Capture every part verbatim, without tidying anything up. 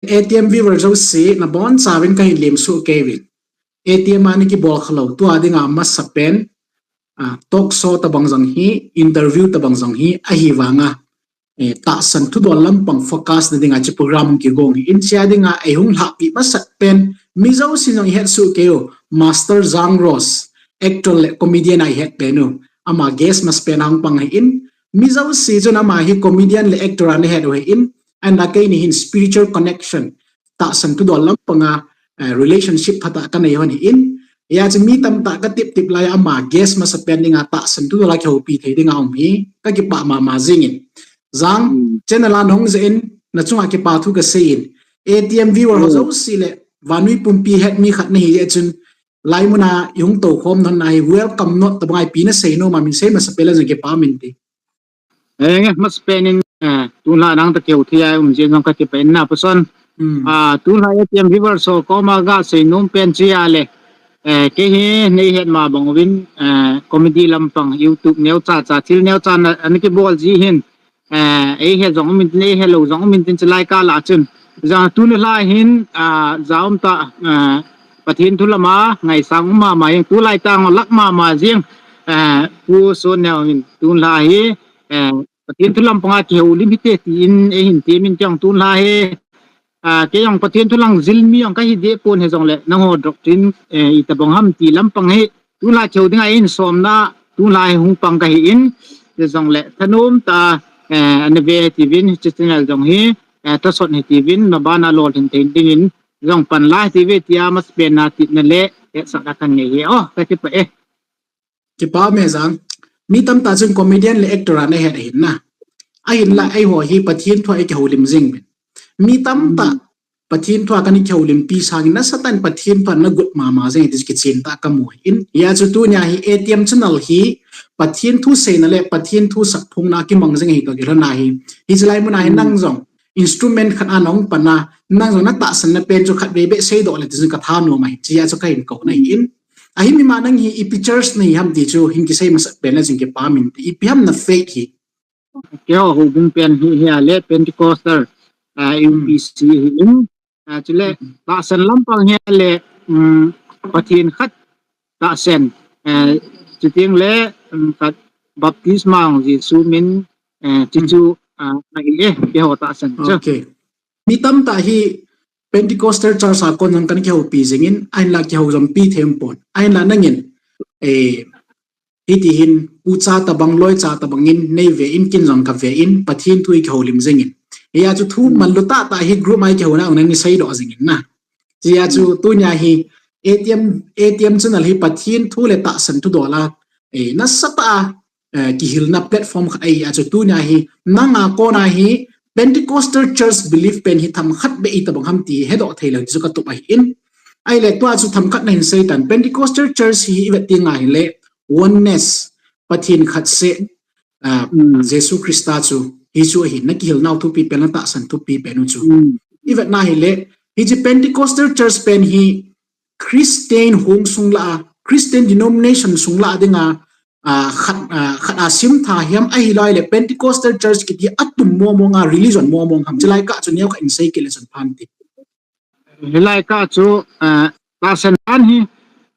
A T M viewer jouse, nabonchauvin kahin lemsuh kei uvin. A T M a nakibol khalou, tua dinga masapen, ah, talk show tabang jong hi, interview tabang jong hi, ahivanga, eh, tahsan thudol lampang focus na dinga hiche program kigong hi in, hiche a dinga eihung lhahpi masatpen, mi jousen jong ihetsuh kei u, Master Jang Rose, actor le comedian a ihet pen u. Ama guest masapen a hung pang hi in, mi jouse chun ama hi comedian le actor a nahet u hi in, ahinla keini hin spiritual connection, tahsan thudol lampanga, eh, relationship phatah kanei hon hi in, hijeh chun mi tamtah katip tip lai a ama guest masapen dinga tahsan thudol a kihoupi thei dinga um hi, kakipah mama jingin. Jang, Hmm. channel a nahung jeh in, nachunga kipa thu kasei in. A T M viewer ho Hmm. jouse le, vannoi pumpi het mi khat nahi jeh chun, laimuna ihung toukhom nahon a hi, welcome note tabang a ipi nasei nom a min sei masapen le jong kipa min ti. Henge, masapen in, eh, tunlha nang toh kihou thei a um jeh in jong kakipah in na, Pastor. Hmm. Ah, tunlha A T M viewers ho koma gasei nom pen chu ahile, eh, kei hi neihet ma bang uvin, eh, comedy lampang YouTube neocha cha, thil neocha na, ana kibol ji hin, eh, eihet jong um intin, eihet lou jong um intin, chulai kah a chun. Jang tunlha hin, ah, jaum tah, eh, Pathen thu lama ngaisang um mama jeng, tulai tah ho lah mama jeng, eh, Pu Sonneo hin tunlha hi, eh, Pathen thu lampanga kihoulim hite tin eihin temin tiang tunlha hi, ah, kei jong Pathen thu lang jil mi jong kahi deh pon hijongle nangho doctrine, eh, itobang ham ti lampang hi tunlha kihou dinga eihin somna tunlha hi hung pang kahi in, hijongle thanom tah, eh, ana ve hitiuvin, hiche channel jong hi, eh, thasot hitiuvin, mabana lolhin thei dingin jong pan la hitiuve tia masapen a tipna le hetsahna kanei hi. Oh, kakipah e. Kipa um e Jang. Mi tamtah chun comedian le actor a nahet ahin na. Ahinla eiho hi Pathen thu a ikihoulim jing uvin. Mi tamtah Hmm. Pathen thu a kana kihoulimpi sangin nasatah in Pathen thu a nagot mama jeng ti kichen tah kamu in. Hijeh chun tunia hi A T M channel hi Pathen thu seina le Pathen thu sapphongna kimang jeng ahi toh kilhon a hi. Hiche lai muna hi Hmm. nang jong instrument khat a nahung pan a, nang jong natahsanna pen chu khatvei beh seidoh le ti jong kathanom ahi, hijeh chun kahin kouna ahi in. Ahin ima nang hi ipi church nahi ham ti chu hin kisei masapen le jong kipa min ti, ipi ham na faith hi. Keiho houbung pen hi, hi ahile Pentecostal, ah, Hmm. U P C hi in. Ah, chule Hmm. tahsan lampang hi ahile, um, Pathen khat tahsan, eh, chuteng le, um, khat baptisma jong Jesu min, eh, Hmm. chuchu, ah, ahi e, keiho tahsan chu. Okay. Mi tamtah hi Pentecostal church a kon jong kana kihoupi jingin, ahinla kihou jompi them pon. Ahinla nangin, eh, hiti hin, ucha tabang, loicha tabang in neive in, kin jong kave in, Pathen thu ikihoulim jingin. Hijeh chun thu Hmm. manlu tahtah hi group a ikihouna a nang iseidoh jingin na. Hijeh chun Hmm. tunia hi A T M, A T M channel hi Pathen thu le tahsan thudol a, eh, nasatah a, eh, kihilna platform khat ahi, hijeh chun tunia hi nanga kona hi Pentecostal church belief pen hi themkhat beh itobang ham ti hedoh thei lou ti chu katup ahi in. Ahile tua chu themkhat nahin seitan. Pentecostal church hi ivet teng ahile oneness, Pathen khat seh, ah, Hmm. Jesu Christa chu, hichu ahi, nakihilnau thupi pen, natahsan thupi pen u chu. Hmm. Ivet na ahile, hiche Pentecostal church pen hi Christian hung sung lah a, Christian denomination sung lah a dinga, ah, khat, ah, khat a simtha hiam ahilou le Pentecostal church kiti atum mong mong a religion mong mong ham, chulai kah chu neokhat in sei kit le chun pha inte. Hilai kah chu, ah, tahsan dan hi,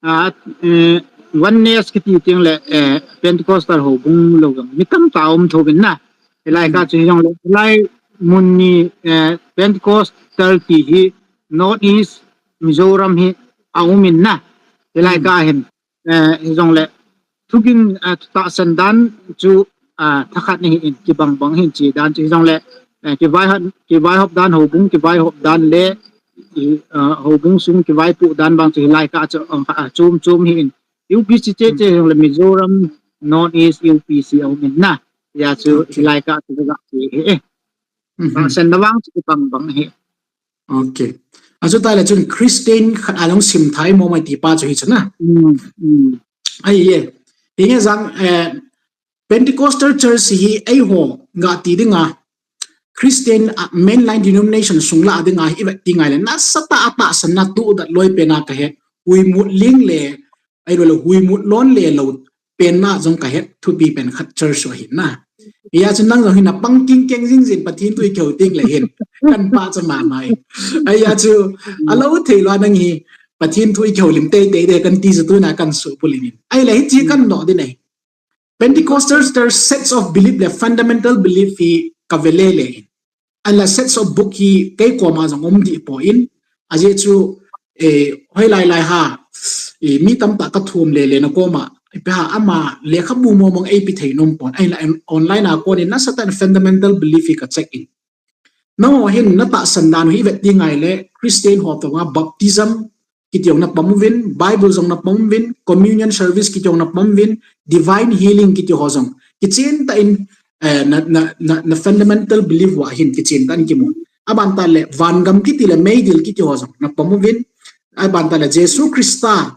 ah, eh, oneness kiti teng le, eh, Pentecostal houbung lou jong mi tamtah um thouvin na. Hilai kah Hmm. chu hijongle, hilai mun ni, eh, Pentecostal ti hi North East Mizoram hi aum in na. Hilai Hmm. kah hin, eh, hijongle, thugin, eh, tahsan dan chu, ah, thakhat nahi in, kibang bang hin chi dan chu hijongle, eh, kivaihop, kivaihop dan, houbung kivaihop dan le, i, ah, houbung sung kivaipoh dan bang chu hilai kah chu, ah, ah, chom chom hi in. U P C che Hmm. che hijongle Mizoram North East U P C aum in na. Hijeh chun Okay. hilai kah chu ga che hi e. Mhm. Tahsan na vang chu kibang bang hi. Okay. Achuti le chun Christian khat a jong simtha i mo mai ti pa chu hichu na. Hmm, hmm. Ahi e. Hinge Jang, eh, Pentecostal church hi eiho ga ti dinga Christian, ah, mainline denomination sung lah a dinga hi ivet teng ahile nasatah a tahsan na tu dat loi pen a kahet. Huimut ling le, ahilou le huimut lon le lou pen na jong kahet thupi pen khat church chu ahi na. Hia chu nang jong hin apang kingkeng jing jin Pathen thu i kihou teng le hin. Kan pachat mama in. Ahia chu, alou thei lou nang hi Pathen thu i kihoulim teitei de kan ti chu tuna kan suhbulhin. Ahile hiche kan nodoh ding ahi. Pentecostal sets of belief le fundamental belief hi ka ve lele in. Ahinla sets of book hi kei koma jong um deh poi. Ajeh chu, eh, hoilai lai ham, eh, mi tamtah ka thum lele na koma, ipi ham ama lekhabu mong mong eipe thei nom pon. Ahinla online a konin nasatah in fundamental belief hi ka check in. Nangho hin na tahsan dan u hi i vet ding ahile, Christian ho toh a baptism kiti jong na pom uvin, Bible jong na pom uvin, communion service kiti jong na pom uvin, divine healing kiti ho jong kichen tah in, eh, na, na, na, na fundamental belief uva hin kichen tah in kimun. Aban tah le, vangam kiti le meidil kiti ho jong na pom uvin. Aban tah le, Jesu Christa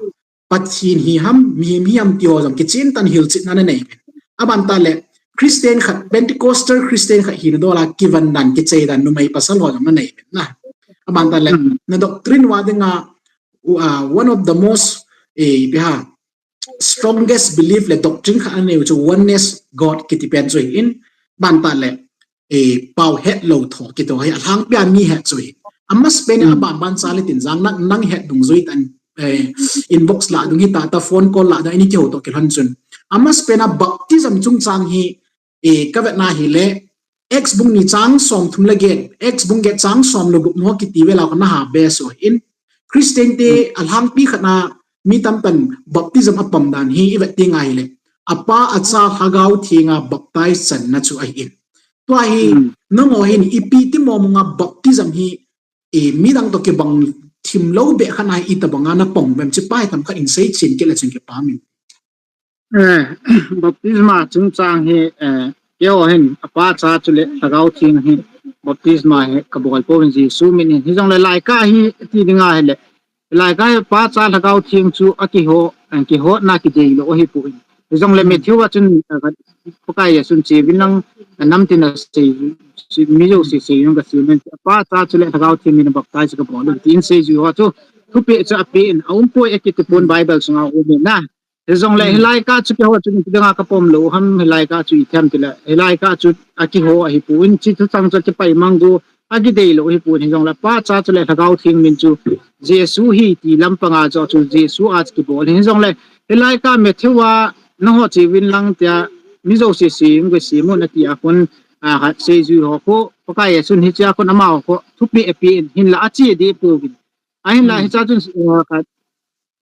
Pathen hi ham, mihem hi ham ti ho jong kichen tah in hilchetna na nei uvin. Aban tah le, Christian khat, Pentecostal Christian khat hina dol a kivan dan, kichei dan, numei pasal ho jong na nei uvin na. Aban tah le, na doctrine uva dinga, uh, one of the most, eh, ipi ham, strongest belief le doctrine khat ana nei u chu oneness God kiti pen chu ahin. Aban tah le, eh, pao hetlou tho kiti ho hi alhangpi a mi het chu ahi. Amasapen a aban ban cha le tin jang nang, nang het dungjui tah in, eh, inbox lah dung hita, ta phone call lah dung in i kihou toh kilhon chun. Amasapen a baptism chungchang hi, eh, ka vetna hile, Acts bung ni chang somthum le get, Acts bung get chang som le gup ho kiti vel a kona ha be so in. Christian te alhangpi khat na mi tamtah in baptism apom dan hi i vet ding ahile, Apa, Acha, Lhagao Theng a baptize channa chu ahin. Tua hi, nangho hin ipi ti mong mong a baptism hi, eh, midang toh kibang thim lou beh khat na hi itobang a na pom uvem, hiche pa hi themkhat in seichen kit le chun kipa min. Eh, baptisma chungchang hi, eh, keiho hin, Apa, Cha chule Lhagao Theng hi, baptisma hi kabol pouvin Jesu min in. Hijongle laikah hi ti ding ahile, laikah hi Apa, Cha, Lhagao Theng chu akiho, eh, kihotna kideilou ahipoi. Hijongle Matthew a chun, eh, Pakai Jesun, "Che uvin lang, eh, namtin asei, mi jouse seijui un kasei nom e. Apa, Cha chule Lhagao Theng min a baptize kabol un," tin seijui ho chu, thupeh chu apen, aumpoi akiti pon Bible sunga aumin na. Hijongle, hilai kah chu keiho chun ipi dinga kapom lou ham, hilai kah chu ithem tile, hilai kah chu akiho ahipon, hiche thuchang chu akipaimang go, akideilou ahipon, hijongle, Apa, Cha chule Lhagao Theng min chu, Jesu hi ti lampanga joh chu, Jesu a chu kibol, hijongle, hilai kah Matthew a, nangho che uvin lang tia, mi jouse seijui un kasei nom e ati a kon, a, seijui ho khu, Pakai Jesun hichea kon amaho khu, thupeh apen, hinla ache deh pouvin. Ahinla hichea chun, eh, khat,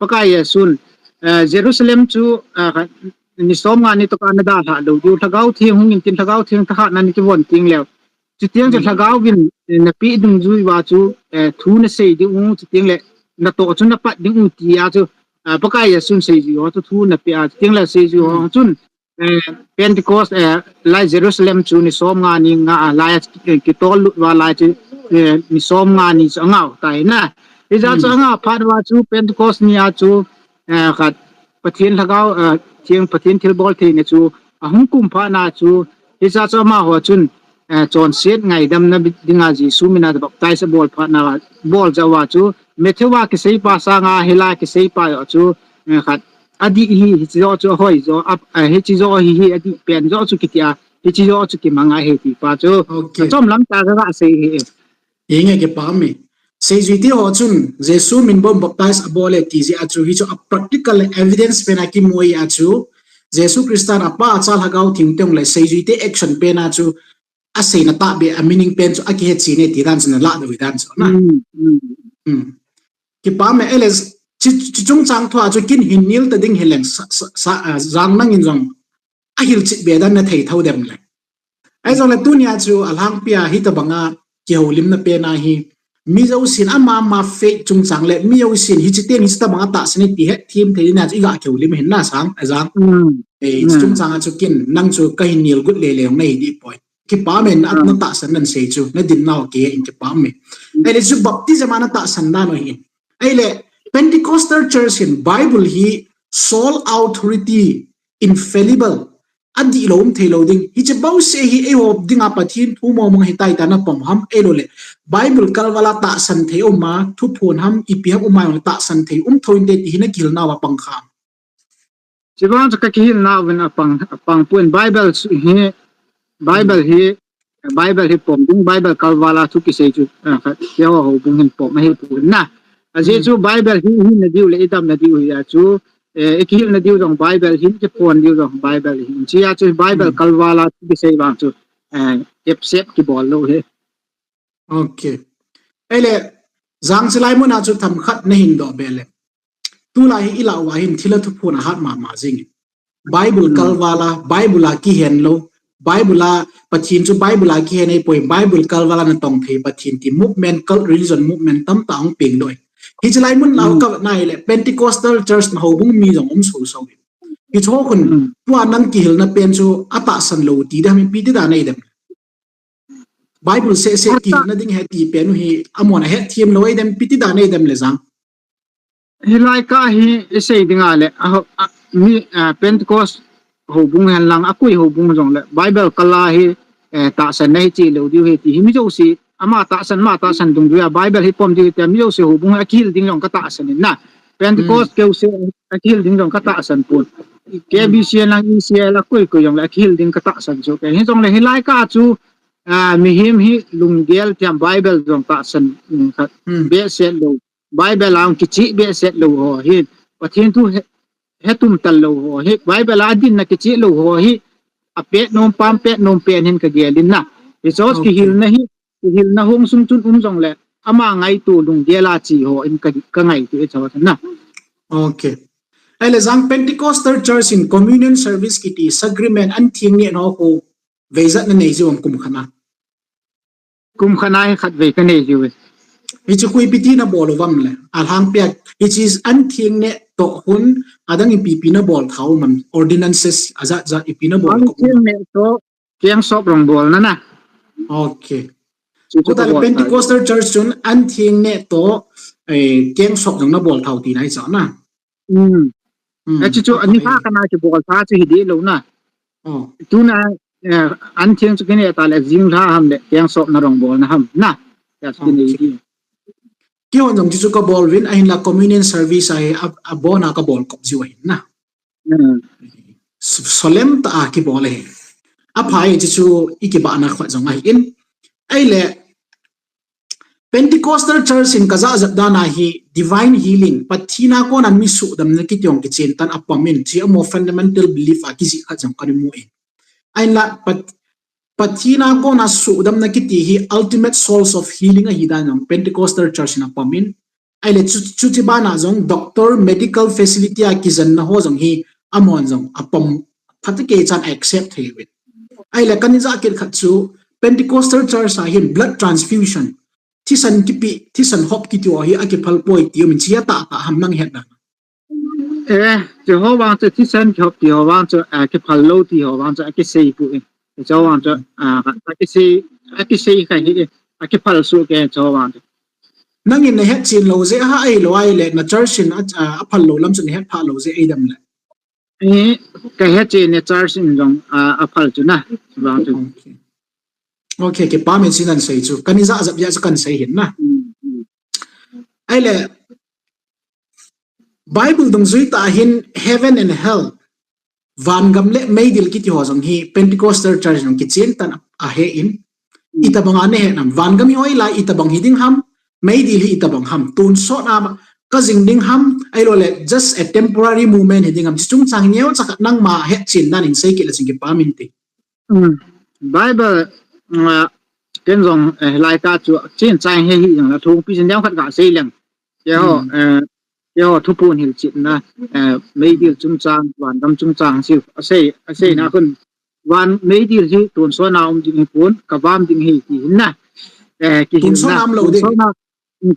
Pakai Jesun, eh, Jerusalem chu, eh, khat, ni somnga ni toh kana dalhah lou diu, Lhagao Theng hung in tin, Lhagao Theng thahatna na kivon teng leu. Chuteng chu Lhagao vin, eh, napeh dungjui uva chu, eh, thu nasei diu, chuteng le natoh chu napat diu tia chu, eh, Pakai Jesun seijui ho chu thu napeh a, chuteng le seijui ho chun, eh, Pentecost, eh, lai Jerusalem chu ni somnga ni nga, ah, lai, eh, kitol lut uva lai chu, eh, ni somnga ni chu angah tai na. Hijeh chun angah phat uva chu Pentecost ni a chu, eh, khat Pathen Lhagao, eh, Theng Pathen thilbol theina chu ahung kum phat na chu, hijeh chun amaho chun, eh, chonset ngaidamna dinga Jesu mina baptize abol phat na, bol jeh uva chu, Matthew a kiseipa sanga hilai a kiseipa joh chu, eh, khat adih hi, hiche joh chu ahoi joh, a, a, hiche joh hi, hi adih pen joh chu kiti a, hiche joh chu kimang ahi ti pa chu. Okay. Achom lam tah kaga sei hi. Inge kipa me. Seijui te ho chun, Jesu min bou baptize abol e ti jeh a chu, hichu a practical evidence pen a kimu a chu, Jesu Christan Apa, Cha, Lhagao Theng teng le seijui te action pen a chu, aseina tahbeh a meaning pen chu akihe chen e ti dan chu nalah doh dan chu na. Kipa me, ele, chi, chi chungchang thua chu kin hin nil ta ding hileng sa, sa, sa, ah, jang nangin jong ahilchet be dan nathei thou dem le. Ahijongle tunia chu alhangpia hitobanga kihoulimna pen a hi, mi jousen ama ama faith chungchang le mi jousen hiche ten hiche tobanga tahsan e ti hethem thei na chu iga kihoulim hin na sang, ajang. Eh, chungchang a chu kin nang chu kahin nil got le le nahi dih poi. Kipa me na, na tahsan nan sei chu, na din nau ke in kipa me. Ahile chu baptism a na tahsan dan u hin. Ahile Pentecostal Church hin Bible hi sole authority, infallible, adih lou um thei lou ding. Hiche bouseh hi eiho dinga Pathen thu mong mong hitai tia na pom ham, ahilou le Bible kalval a tahsan thei um a, thuphon ham, ipi ham um a, tahsan thei um thou inte ti hi na kihil nau a pang kha. Chubang chu ka kihil nau vin apang, apang pon Bible chu hi Bible hi, Bible hi pom ding, Bible kalvala chu kisei chu, ah, khat, keiho houbung hin pom ahi pon na. Ajeh chu Bible hi, hina diu le idamna diu hi a chu, eh, ikihilna diu jong Bible hin, kiphon diu jong Bible hin. Chia chu Bible kalvala chu kisei vang chu, eh, epset kibol lou hi. Ok. Ahile, jang chilai muna chu themkhat nahin doh be le. Tulai hi ilah uva hin thilha thuphon ahat mama jing. Bible kalvala, Bible a kihen lou, Bible a Pathen chu Bible a kihen ahipoi, Bible kalvala natong thei Pathen ti movement, cult religion movement tamtah hung peng lou. Hiche lai mun lah u kavet na ahile, Pentecostal church na houbung mi jong um soso. Hiche ho khun, tua nang kihilna pen chu atahsan lou ti dam, ipi ti dan eidem. Bible seh seh kihilna ding ahi ti pen u hi amon ahetthem lou eidem, ipi ti dan eidem le jang. Hilai kah hi isei ding a le, a, a, mi, a, Pentecost houbung hen lang, akoi houbung jong le, Bible kala hi, eh, tahsan na hi che lou diu ahi ti hi mi jouse, ama tahsan, ama tahsan dungjuia, Bible hi pom diu ahi tia mi jouse houbung hi akihil ding jong katahsan in na. Pentecost keuse akihil ding jong katahsan pon. K B C hen lang, E C L akoi koi jong le akihil ding katahsan chu. Hijongle hilai kah chu, a, mihem hi lunggel thiam Bible jong tahsan, um, khat behseh lou. Bible a hung kicheh behseh lou ho hi, Pathen thu he, hetum tal lou ho hi, Bible a dinna kicheh lou ho hi, apet nom pam, pet nom pen hin kagel in na. Hiche kihilna hi, kihilna hung sung chun um jongle, ama ngaito lunggel a che ho in ka, kangaito e chawat na. Ok. Ahile jang Pentecostal Church in communion service kiti sacrament an theng neh ho khu veijat nanei jiu am kum khat a? Kum khat a hi khatvei kanei jiu e. Hiche khu ipi ti nabol u vem le? Alhangpia, hiche an theng neh toh khun, adang ipi ipi nabol thau mam, ordinances ajat jat ipi nabol? An theng neh toh, keng sop jong bolna na. Ok. Chu chu Pentecostal Church chun an theng neh toh, eh, keng sop jong nabol thau tina hiche na. Um. Achu chu, ani kha kana chu bol tha chu hi dih lou na. Tuna, eh, an theng chu kineh ta le, jing lha ham le, keng sopna jong bolna ham na. Kihon jong chu chu kabol uvin, ahinla communion service a hi, a, abona kabol kop jiu ahin na. Solemn tah a kibol ahi. Apha e, chu chu ikibahna khat jong ahin. Ahile, Pentecostal Church in kajah jep dan a hi divine healing, Pathen a kona mi suhdamna kiti jong kichen tan apom in, hiche amaho fundamental belief a kijih khat jong kana mu in. Ahinla Pat-, Pathen a kona suhdamna kiti hi ultimate source of healing ahi dan jong Pentecostal Church in apom in. Ahile chu, chuche bana jong doctor, medical facility a kijenna ho jong hi amahon jong apom phatecha chan accept thei uvin. Ahile kana jah kit khat chu Pentecostal Church a hin blood transfusion, thisan kipe, thisan hop kiti ho hi akiphal poi ti um in, hiche hi atah tah ham nang hetna? Eh, hiche ho vang chu thisan kihop ti ho vang chu, ah, kiphal lou ti ho vang chu akisei poi. Hiche ho vang chu, ah, akisei, akisei kha hi, akiphal soh kei hiche ho vang chu. Nangin nahet chen lou jeh ham ahilou ahile na church in a, ah, aphal lou lam chu nahet phah lou jeh eidem le? Eh, kahet chen e, church in jong, ah, aphal chu na, vang chu. Ok. Ok, kipah in hiche nasei chu. Kana jah jep jeh chu kana sei hin na. Ahile, Bible dungjui tah a hin heaven and hell, vangam le meidil kiti ho jong hi Pentecostal Church jong kichen tan ahe in, itobang a nahet nam? Vangam hi hoilai itobang hi ding ham, meidil hi itobang ham, tonsot a kajing ding ham, ahilou le just a temporary moment hi ding ham, hiche chungchang hi neocha khat nangma hetchen dan in sei kit le chun kipah inte. Um, Bible, ah, ken jong, eh, lai kah chu chen chang hi hi jong la thongpi jin dang khat kasei leng. Keiho, eh, keiho thuphon hilchetna, eh, meidil chungchang, vangam chungchang chu asei, aseina khun van meidil hi tonsot a um ding hi pon, kavam ding hi ti hin na. Eh, kihilna, tonsot a um lou ding. Tonsot a,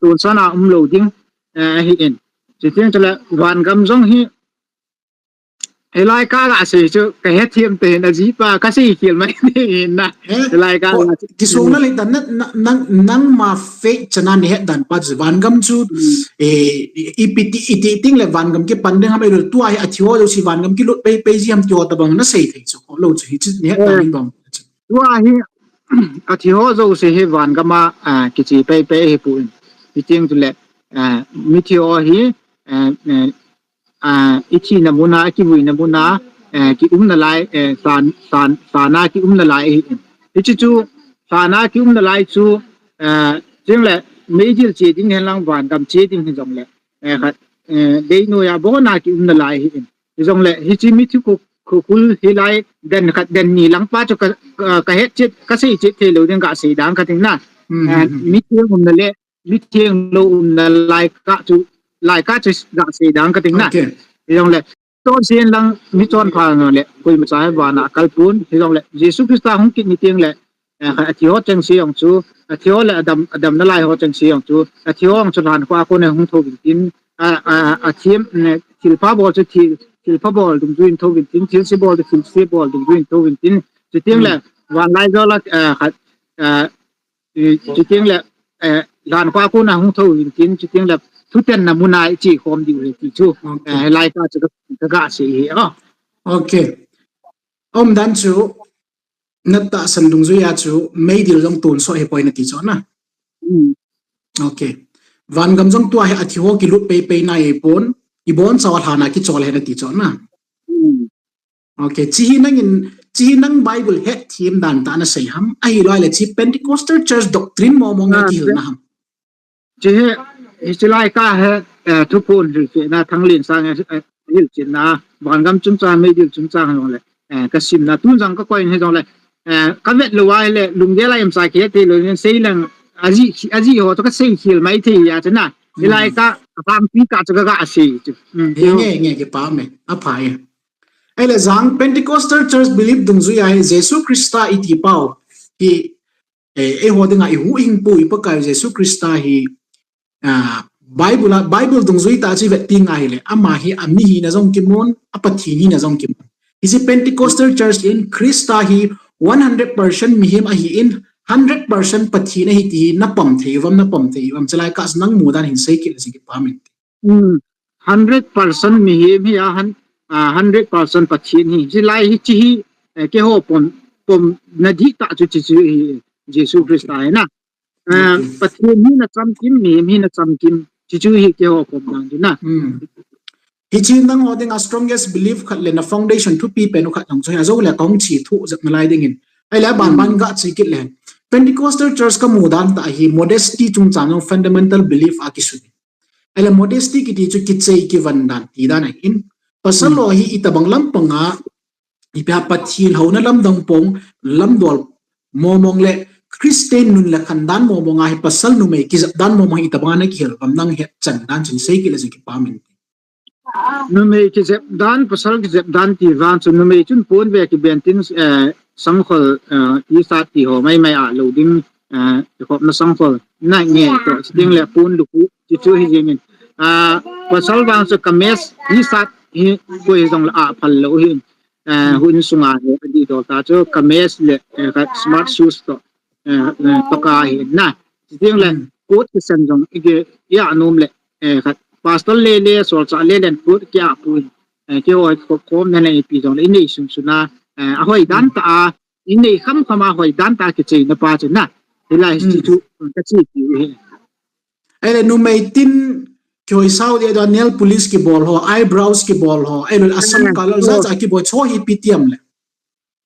tonsot a um lou ding, eh, ahi in. Chuteng chule vangam jong hi, hilai kah kasei chu kahethem tah in, ajeh pa kasei khel mai in na. Hilai kah kisung na le dan na, na, nang, nangma faith chan a nahet dan pa chu vangam chu, eh, ipi ti, iti ting le vangam kipan ding ham, ahilou tua hi athi ho jouse vangam kilut pei pei ji ham ti ho tobang nasei thei chu lou chu hiche nahet dan ding bang. Tua hi, athi ho jouse hi vangam a, ah, kiche pei pei hi pon. Hicheng chule, ah, mithi ho hi, ah, ah, ah, ithina mun a, akivuina mun a, eh, kiumna lai, eh, san, san, sana kiumna lai ahi in. Hichi chu, sana kiumna lai chu, eh, chule meidil che ding hen lang vangam che ding hijongle, eh, khat, eh, dei noiya bona kiumna lai ahi in. Hijongle, hichi mithi khu, khu, khul hilai den khat den ni lang pa chu ka, ka, ka het chet, ka sei chet thei lou ding ka sei dang ka ting na. Eh, mitheng umna le, mitheng lou umna lai ka chu, lai ka chu ga sei dang ka ting na. Hijongle, chonse lang mi chonpha le, koima cha hi vana kal pon, hijongle, Jesu Christa hung kit ni teng le, eh, athi ho chengse jong chu, athi ho le adam, adamna lai ho chengse jong chu, athi ho jong chu lhankhuh a kona hung thou vin tin, a, a, athim, ne, thilpha bol chu thil, thilpha bol dungjuiyin thou vin tin, thilse bol chu thilse bol dungjuiyin thou vin tin, chuteng le, vanlaijol a, eh, khat, eh, i, chuteng le, eh, lhankhuh a kona hung thou vin tin, chuteng le, thutanna muna i che khom diu ahi ti chu, eh, lai ka chu ka, ka ga sei ahi, oh. Okay. Aumdan chu, natahsan dungjuiya chu, meidil jong tonsot ahipoi nati chu na. Okay. Vangam jong tua hi athi ho kilut peipei na ahipon, ibonchauva lhan a kichol ahi nati chu na. Okay, hichi hi nangin, hichi hi nang Bible hetthem dan tah a nasei ham, ahilouleh hichi Pentecostal Church doctrine mong mong a kihilna ham. Hichi hi, hichi lai ka hi, eh, Thuphon hilchetna, Thanglinsang, eh, hilchetna, vangam chungchang, meidil chungchang hijongle, eh, ka simna, tun jong ka koi hijongle, eh, ka vet lou ahile, lunggel a imsa kihe thei lou, sei leng, ajih, ajih ho chu ka sei khel mai thei ahi chu na, hilai ka, ka pangpi ka chu ka ga sei chu. Nge, nge, kipah e, aphai. Ahile jang Pentecostal Church belief dungjuiya hi Jesu Christa iti pau hi, eh, eiho dinga ihuhhingpu i Pakai Jesu Christa hi, ah, Bible a, Bible dungjui tah a chu i vet teng ahile, ama hi ami hina jong kimun, a Pathen hina jong kimun. Hichi Pentecostal Church in Christa hi one hundred percent mihem ahin, hundred percent Pathen ahi ti hi na pom thei uvam, na pom thei uvam, hichi lai ka nang mudan hin sei kit le chun kipah in. Hundred percent mihem hi a, hun-, ah, hundred percent Pathen hi. Hichi lai hichi hi, eh, keiho pom, pomna dihtah chu hichi chu hi Jesu Christa hi na. Eh, Pathen hina chamkim, mihem hina chamkim. Hichi chu hi keiho pomna chu na. Hichi nangho dinga strongest belief khat le na foundation thupi pen u khat nang chu hi ajo le kahung chi thu jep nalai dingin. Ahile aban ban ga chi kit le. Pentecostal Church ka mudan tah hi modesty chungchang jong fundamental belief a kisun. Ahile modesty kiti chu kichei kivan dan ti dan ahin. Pasal ho hi itobang lampang a, ipi ham Pathen houna lamdang pong, lamdol mong mong le Christian nun le khan dan mong mong a hi pasal numei kijep dan mong mong hi itobang a na kihil uvam nang hetchan dan chun sei kit le chun kipah in. Numei kijep dan, pasal kijep dan ti vang chu numei chun pon ve kiben tin, eh, sangkhol, eh, tisat ti ho mai mai a lou ding, eh, kikhopna sangkhol na nge toh, chuteng le pon lukhuh, hichu hi jingin. Ah, pasal vang chu kameez, tisat hi koi hijongle aphal lou hi, eh, houin sunga hi adihdol tah chu kameez le, eh, ka smart shoes toh, eh, eh, toh ka hi na. Chuteng le coat kisan jong i ki, i a nom le, eh, khat pastor le le, solchah le le coat ki a pui. Eh, keiho khop khom na le ipi jongle i nei sun sun a, eh, ahoi dan tah a, i nei kham kham a hoi dan tah a kicheina pa chu na. Hilai hichi chu ka chi ti hi. Ahile numei tin kihoi sao deh dan nail polish kibol ho, eyebrows kibol ho, ahile asam color jat jat kibol ho hi ipi ti ham le.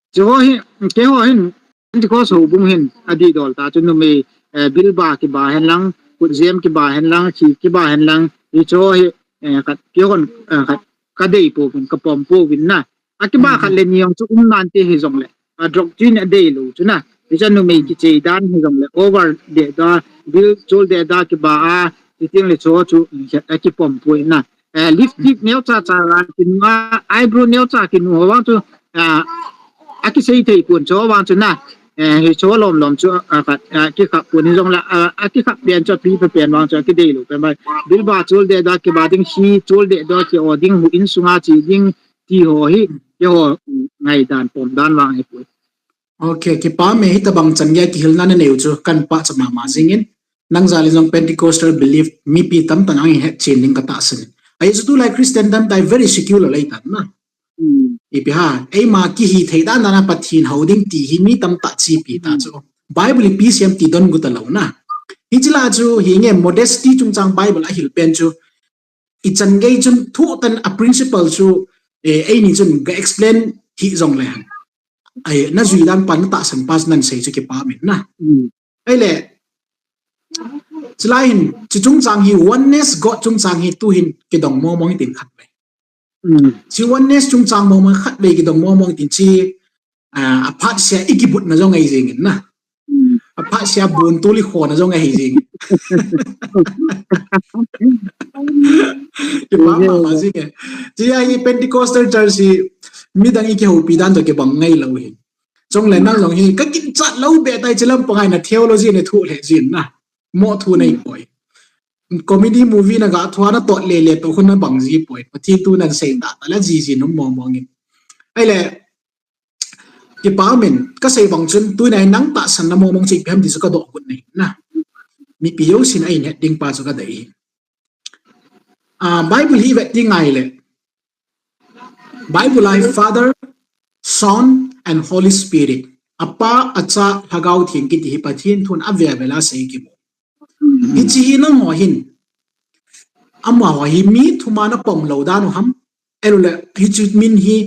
Hichi ho hi, keiho hin, Pentecost houbung hin, adihdol tah chu numei, eh, bilba kiba hen lang, khutjem kiba hen lang, khi kiba hen lang, hichi ho hi, eh, khat, keihon, eh, khat, ka dei pouvin, ka pom pouvin na. Akiba khat le ni jong chu um nante hijongle, a doctrine adei lou chu na. Hichu numei kichei dan hijongle, over deh da, bil chol deh da kiba a, chuteng le hichi ho chu, eh, akipom poi na. Eh, lipstick neocha cha a kinu a, eyebrow neocha kinu ho vang chu, ah, akisei thei pon hichi ho vang chu na. Eh, hichi ho lom lom chu, ah, khat, ah, kikhap pon hijongle, ah, akikhap pen chu, api pen vang chu, akidei lou pen mai. Bilba chol deh da kiba ding, khi chol deh da ki o ding, houin sunga che ding, ti ho hi, keiho, mm, ngaidan, pom dan vang hi poi. Okay, kipah e, hitobang chan gei a kihilna nanei u chu, kan pachat mama jingin. Nang jal in jong Pentecostal belief mipi tamtah in ahin hetchen ding ka tahsan in. Ahi chu tulai Christian tamtah hi very secular ahi tan na. Ipi ham, eima kihi thei dan dan a Pathen hou ding ti hi mi tamtah chepi ta chu. Bible ipi seiyem ti don gu talou na. Hichi lah chu hi nge modesty chungchang Bible ahil pen chu. I chan gei chun thutan a principle chu Eh, eini chun ga explain hi jong le han. Ai, na jui dan pa na tahsan pa nan sei chu kipa min na. Ai le, chulai hin, chu chungchang hi oneness God chungchang hi tu hin kidong mong mong tin khat ve. Chi oneness chungchang mong mong khat ve kidong mong mong tin chi, ah, aphat sia i kibut na jong ai jing in na. Aphat sia bun tu li kho na jong ai jing. Kipa ma ma jing e. Chi a hi Pentecostal church hi midang i kihoupi dan to kibang ngai lo hi. Chong le nang jong hi ka kin chat lo be tai chilam pangai na theology ne thu le jin na. Mo thu nei poi. Comedy movie na ga thua na tot le le to khun na bang ji poi. Pathen tu nan sei da ta la ji ji num mo mo ngin. Ai le, kipa min, ka sei bang chun, tu nai nang tahsan na mo mong chi pem ti chu ka doh kut nei na. Mipi jousen ai net ding pa chu ka dei. Ah, Bible hi vet ding ngai le. Bible ai Father, Son and Holy Spirit. Apa, Acha, Lhagao Theng kiti hi Pathen thun a ve ve la sei ki mo. Hichi hi nang ho hin. Ama ho hi mi thum a na pom lo dan u ham. Elu le hichi min hi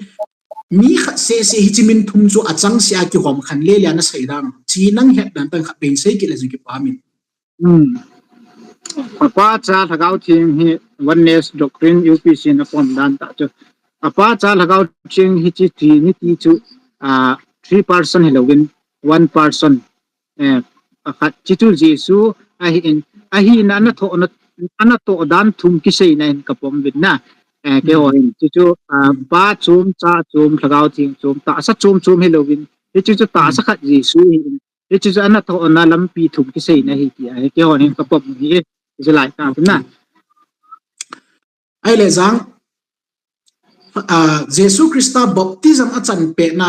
mi khat se se hichi min thum chu achang sia kihom khan le le na sei dan. Chi nang het dan tan khat ben sei ki le jing kipa min. Hmm. Apa, Cha, Lhagao Theng hi oneness doctrine U P C na pom dan ta chu. Apa, Cha, Lhagao Theng hi chi Trinity chu, ah, three person hi lo in one person. Eh, pakhat chi chu Jesu ahi in, ahi na ana tho na, ana tho dan thum kisei na in ka pom vin na. Eh, ke ho hin chi chu, ah, Pa chom, Cha chom, Lhagao Theng chom, tahsa chom chom hi lo vin. Hi chi chu tahsa khat Jesu hi in. Hichi chu ana tho na lampi thum kisei na hi ti a, hi kihon hin ka pom hi e, hichi lai ka na. Ai le jang, ah, Jesu Christa baptism a chan pe na,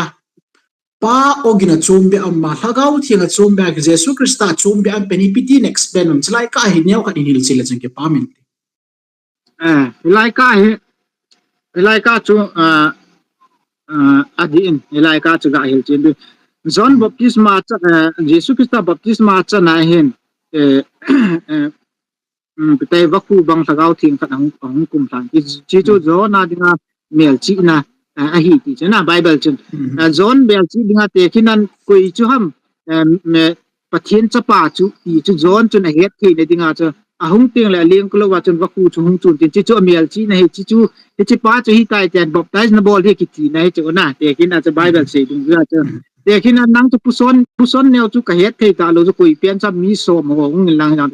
Pa ogin a chom be ama, Lhagao Theng a chom be a, Jesu Christa chom be am pe ni piti next pen um, chilai ka hi neo ka din hil chile chang ke pa min. Eh, hilai ka hi, hilai ka chu, ah, ah, adin, hilai ka chu ga hil chen du. John baptisma cha, eh, Jesu Christa baptisma cha na hin, eh, eh, um, pitai vaku bang Lhagao Theng khat ahung, ahung kum thang. Chi, chi chu John a dinga melchihna, eh, ahi ti chu na Bible chun. Eh, John melchih dinga te khinan koi chu ham, eh, me, Pathen chapa chu ti chu John chun ahet theina dinga chu ahung teng le aleng kalo a chun vaku chu hung chun tin chi chu amelchihna hi chi chu hichi pa chu hitai ten baptize na bol hi kiti na hi chu na te khin a chu Bible sei dung a chu te khin a nang chu puson puson neo chu ka het thei ta lo chu koi pen cha mi som ho hung lang lang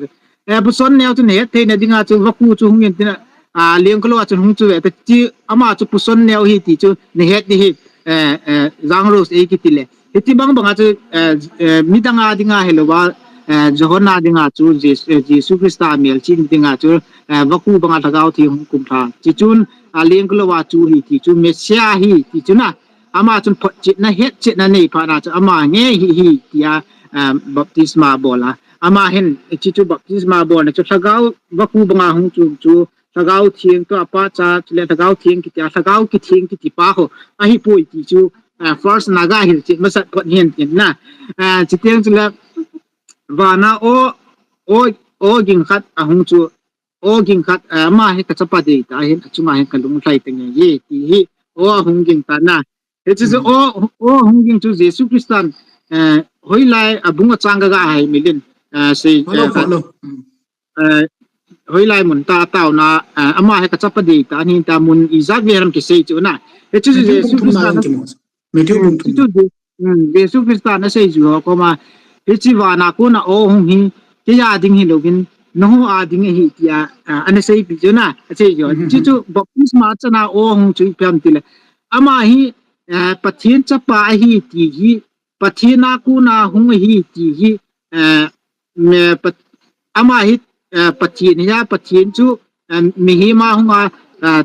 e puson neo chu na het theina dinga chu vaku chu hung in tin a leng kalo a chu hung chu ve ta chi ama chu puson neo hi ti chu na het ni hi eh eh jang rose ei kiti le Hiti bang banga chu, eh, eh, midang a dinga hilou a, eh, John a dinga chu Jes-, eh, Jesu Christa melchih dinga chu, eh, vaku banga Lhagao Theng hung kum tha. Chi chun, a leng kalo a chu hi ti chu Messiah hi ti chu na. Ama chun photchetna, hetchetna nei pha na chu ama nge hi hi tia, eh, baptisma bol a. Ama hin, chi chu baptisma bol na chu Lhagao vaku banga hung chu chu Lhagao Theng toh, Apa, Cha, chule Lhagao Theng kiti a, Lhagao Kitheng kiti pa ho, ahipoi ti chu, ah, first na ga hilchet masat phot hihen tin na. Ah, chuteng chule, vana o, o, o ging khat ahung chu, o ging khat, ah, ama hi ka chapa dei ta hin, achunga hin ka lunglhai ta nge ye, ti hi, o ahung ging ta na. Hichu chu, o, o hung ging chu Jesu Christan, eh, hoilai, abung achang ga ga hai milin, eh, sei, eh, eh, hoilai mun ta tauna, eh, ama hi ka chapa dei ta, ahin ta mun ijat ve ham kisei chu na. Hichu chu Jesu Christan, Matthew bung thum. Hichu chu, mm, Jesu Christan asei chu ho koma, hichi vana kona o hung hi, keiya ding hilouvin, nangho a ding ahi tia, ah, ana seipi chu na, asei chu. Hichu chu baptisma chana o hung chu ipi ham tile. Ama hi, eh, Pathen chapa ahi ti hi, Pathen a kona hung ahi ti hi, eh, me, Pat-, ama hi, eh, Pathen hi a, Pathen chu, eh, mihem a hung a, eh,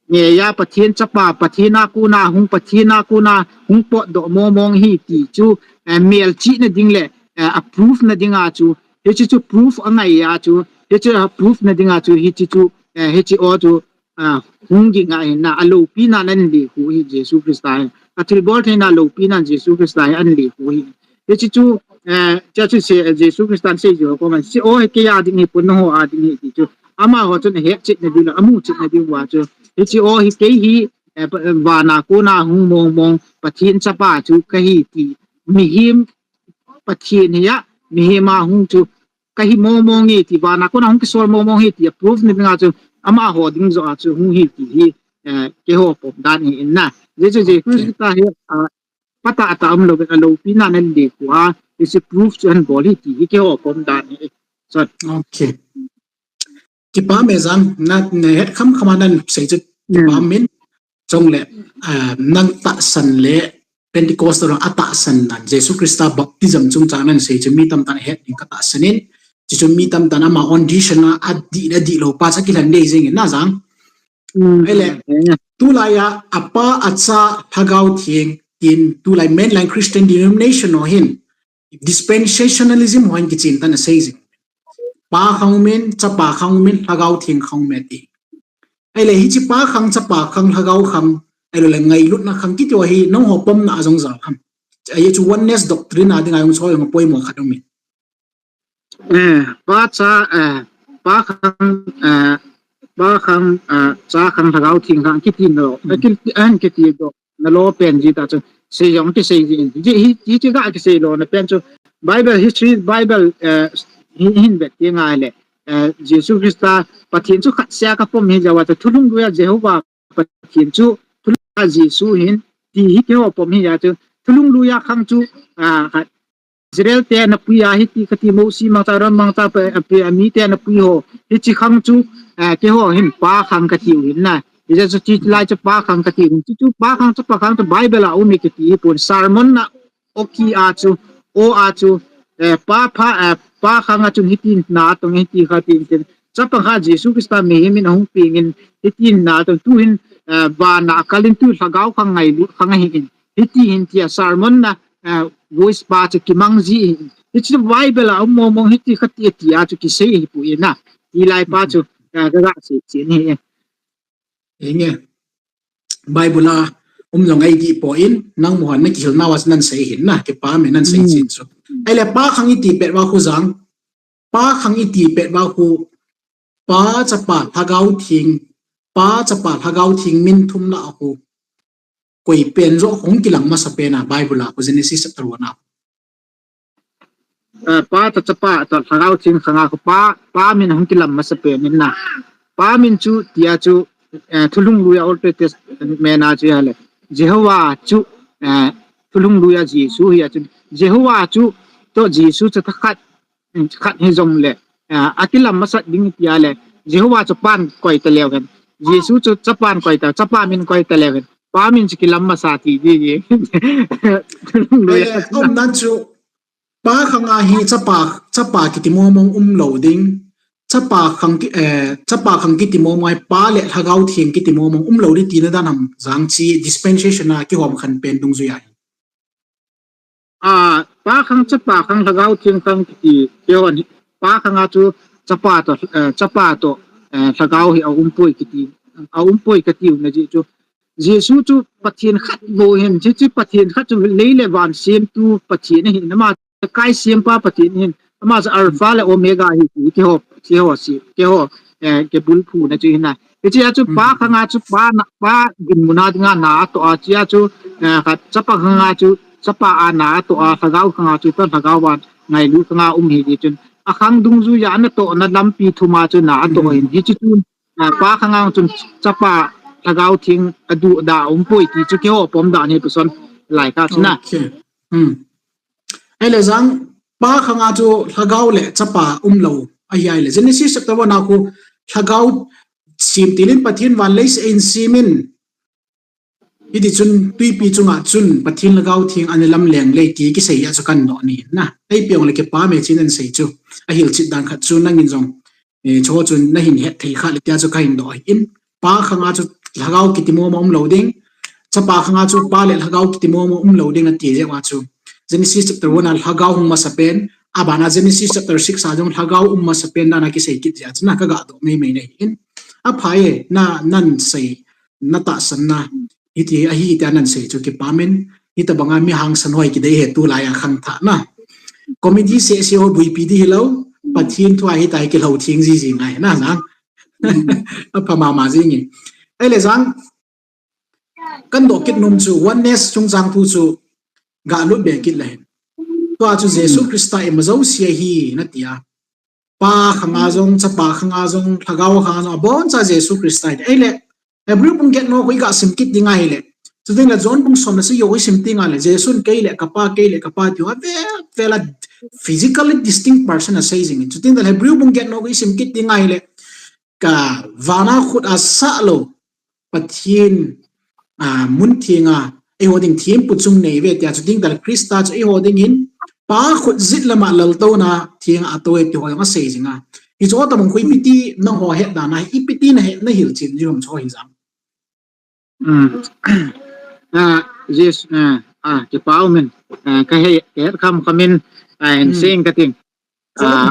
me ya Pathen chapa, Pathen a kona hung, Pathen a kona hung potdoh mong mong hi ti chu, eh, melchihna ding le, eh, a proof na dinga chu, hichi chu proof angai a chu, hichi a proof na dinga chu, hichi chu, eh, hichi o chu, ah, hung ging a hin na, aloupina nan lekhu hi Jesu Christa hi. Athilbol theina loupina Jesu Christa hi an lekhu hi. Hichi chu, eh, cha chu se, Jesu Christa sei jo ko man, hichi o hi keiya ding hi pon nangho a ding hi ti chu. Amaho chun ahetchetna ding, amuchetna ding uva chu. Hichi o hi kei hi, eh, pa- vana kona hung mong mong Pathen chapa chu kahi ti, mihem Pathen hi a, mihem a hung chu kahi mong mong e ti, vana kona hung kisol mong mong e ti a proof na dinga chu amaho ding joh a chu hung hi ti hi, eh, keiho pom dan hi in na. Jesu, Jesu Christa hi, ah, pata ata um lo, a lopi na nan le ku a, is a proof chu an bol hi ti hi keiho pom dan hi. So, okay. Kipa me Jang, na, na het kham kham a nan sei chu kipa min. Chong le, ah, nan tahsan le Pentecost ro a tahsan nan, Jesu Christa baptism chungchang nan sei chu mi tamtah het ding ka tahsan in, chu chu mi tamtah ama audition a, a di, a di lo pa cha kilan dei jing in na Jang. Ele, tulai a, a Pa, a Cha, Lhagao Theng, tin tulai mainline Christian denomination ho hin, dispensationalism ho hin kichin tan a sei jing. Pa khang um in, Chapa khang um in, Lhagao Theng khang um e ti. Ahile hiche Pa khang, Chapa khang, Lhagao khang, ahilou le ngailutna khang kiti ho hi nangho pomna a jong jao ham? Ahi chu oneness doctrine a dinga jong choi jong poimo khat um in. Eh, Pa Cha, eh, Pa khang, eh, Pa khang, eh, Cha khang, Lhagao Theng khang kiti no. Eh, kiti, eh, kiti do. Na lo pen ji ta chu sei jong kisei ji in. Ji hi, hi chi ga kisei lo na pen chu Bible history, Bible, eh, hin, hin vet ti ngai le. Eh, Jesu Christa Pathen chu khat sia ka pom hi jawa chu thulhung lui a Jehovah Pathen chu thulhung lui a Jesu hin ti hi keiho pom hi ja chu thulhung lui a khang chu, ah, khat Israel te na pui a hiti kati Mosi mangcha Aaron mangcha pe, pe, mi te na pui ho. Hichi khang chu, eh, keiho hin Pa khang kati u hin na. Hija chu chi lai chu Pa khang kati u hin. Chi chu Pa khang chu Pa khang chu Bible a um e kati hi pon sermon na o ki a chu, o a chu, eh, Pa pha, eh, Pa khang a chun hitin na tong hiti kha tin tin. Chapa kha Jesu Christa mihem in ahung peng in hitin na tong tu hin, eh, vana a kal in tu Lhagao khang ngailu khang ahi in. Hiti hin tia sermon na, eh, voice pa chu kimang ji in. Hichu Bible a um mong mong hiti kha ti, ti a chu kisei hi pu ina. Ti lai pa chu, eh, ka ga sei chin hi. Enge. Bible a um jong ahi di po in, nangho na kihil nau a chu nan sei hin na, kipa me nan sei chin chu. Ahile Pa khang iti pet uva khu Jang, Pa khang iti pet uva khu, Pa, Chapa, Lhagao Theng, Pa, Chapa, Lhagao Theng min thum na a khu, koi pen joh hung kilang masa pen a Bible a khu Genesis chapter one a. Eh, Pa toh Chapa toh Lhagao Theng khang a khu Pa, Pa min hung kilang masa pen in na. Pa min chu tia chu, eh, thulhung lui a Old Testament a chu ahile Jehovah chu, eh, thulhung lui a Jesu hi a chu Jehovah chu toh Jesu chu thakhat, mm, khat hi jong le, ah, akilam masat ding tia le, Jehovah chu Pan koi ta leu hen. Jesu chu Chapan koi ta, Chapa min koi ta leu hen. Pa min chu kilam masa ti di di. Thulhung lui a. Eh, um nan chu, Pa khang a hi Chapa, Chapa kiti mong mong um lo ding. Chapa khang ki, eh, Chapa khang kiti mong mong, Pa le Lhagao Theng kiti mong mong um lo ding tina dan ham Jang chi dispensation a kihom khen pen dungjui a hi. Ah, Pa khang, Chapa khang, Lhagao Theng khang kiti, keiho hin, Pa khang a chu Chapa toh, eh, Chapa toh, eh, Lhagao hi a um poi kiti, a um poi kati u na ji chu. Jesu chu Pathen khat bou hin, chi chi Pathen khat chu lei le van semtu Pathen ahi, ama kai sempa Pathen ahin, ama chu Alpha le Omega ahi ti, keiho, keiho si, keiho, eh, kibulphu na chu hin na. Hichea chu Pa khang a chu Pa na, Pa dinmun a dinga na atoh a, chea chu, eh, khat Chapa khang a chu Chapa a na atoh a, Lhagao khang a chu toh Lhagao a ngailu khang a um hi di chun. A khang dungjui a natoh na lampi thum a chu na atoh hin. Hichi chun, eh, Pa khang a chun Chapa Lhagao Theng a du da um poi ti chu keiho pom dan hi puson lai ka chu na. Okay. Hmm. Ahile Jang, Pa khang a chu Lhagao le Chapa um lo ahi ahile. Genesis chapter one a khu Lhagao sem til in Pathen van leiset a eisemin. Hiti chun tuipi chunga chun Pathen Lhagao Theng ana lam leng le ti kisei a chu kan doh ni na. Ei piong le kipa me chin an sei chu. A hilchet dan khat chu nangin jong, eh, chu chu na hin het thei kha le tia chu ka hin doh in. Pa khang a chu Lhagao kiti mong mong um lo ding. Chapa khang a chu Pa le Lhagao kiti mong mong um lo ding ati jeh uva chu. Genesis chapter one a Lhagao hung masa pen, a ban a Genesis chapter six a jong Lhagao um masa pen dan a kisei kit jeh a chu na ka ga doh mei mei na hin. A phai e, na nan sei, na tahsan na. Hiti, ahi tia nan sei chu kipa min. Hitabang a mi hangsan hoi kidei e tulai a khangthah na. Comedy seh seh ho buipi di hilou, Pathen thu a hitia hi kilou theng ji ji ngai na Jang. A pha mama jing e. Ahile Jang, Kan doh kit nom chu oneness chungchang thu chu galut be kit le hin. Tua chu Jesu Christa ima jouse ahi na tia. Pa khanga jong, Chapa khanga jong, Lhagao khanga jong, aboncha Jesu Christa ahi. Ahile, Hebrew bung get no ko i ga sim kit ding ahile. Chuting le John bung som le sagi ko i sim ding ahile, Jesun kei le ka Pa, kei le ka Pa tiu a vel vel a physically distinct person asei jing in. Chuting le Hebrew bung get no ko i sim kit ding ahile, ka vana khut asah lou Pathen, a, mun thenga eiho ding thempu chung nei ve tia, chuting le Christa chu eiho dingin Pa khut jet lama laltouna thenga atou e ti ho jong asei jing a. Hichu tabang khu ipi ti nangho het dan a, ipi ti na het na hilchen ji ham chu hi jam. Um, ah, yes, ah, ah, kipa um in, ah, ka he, ka het kham kham in, ah, hin seng ka ting.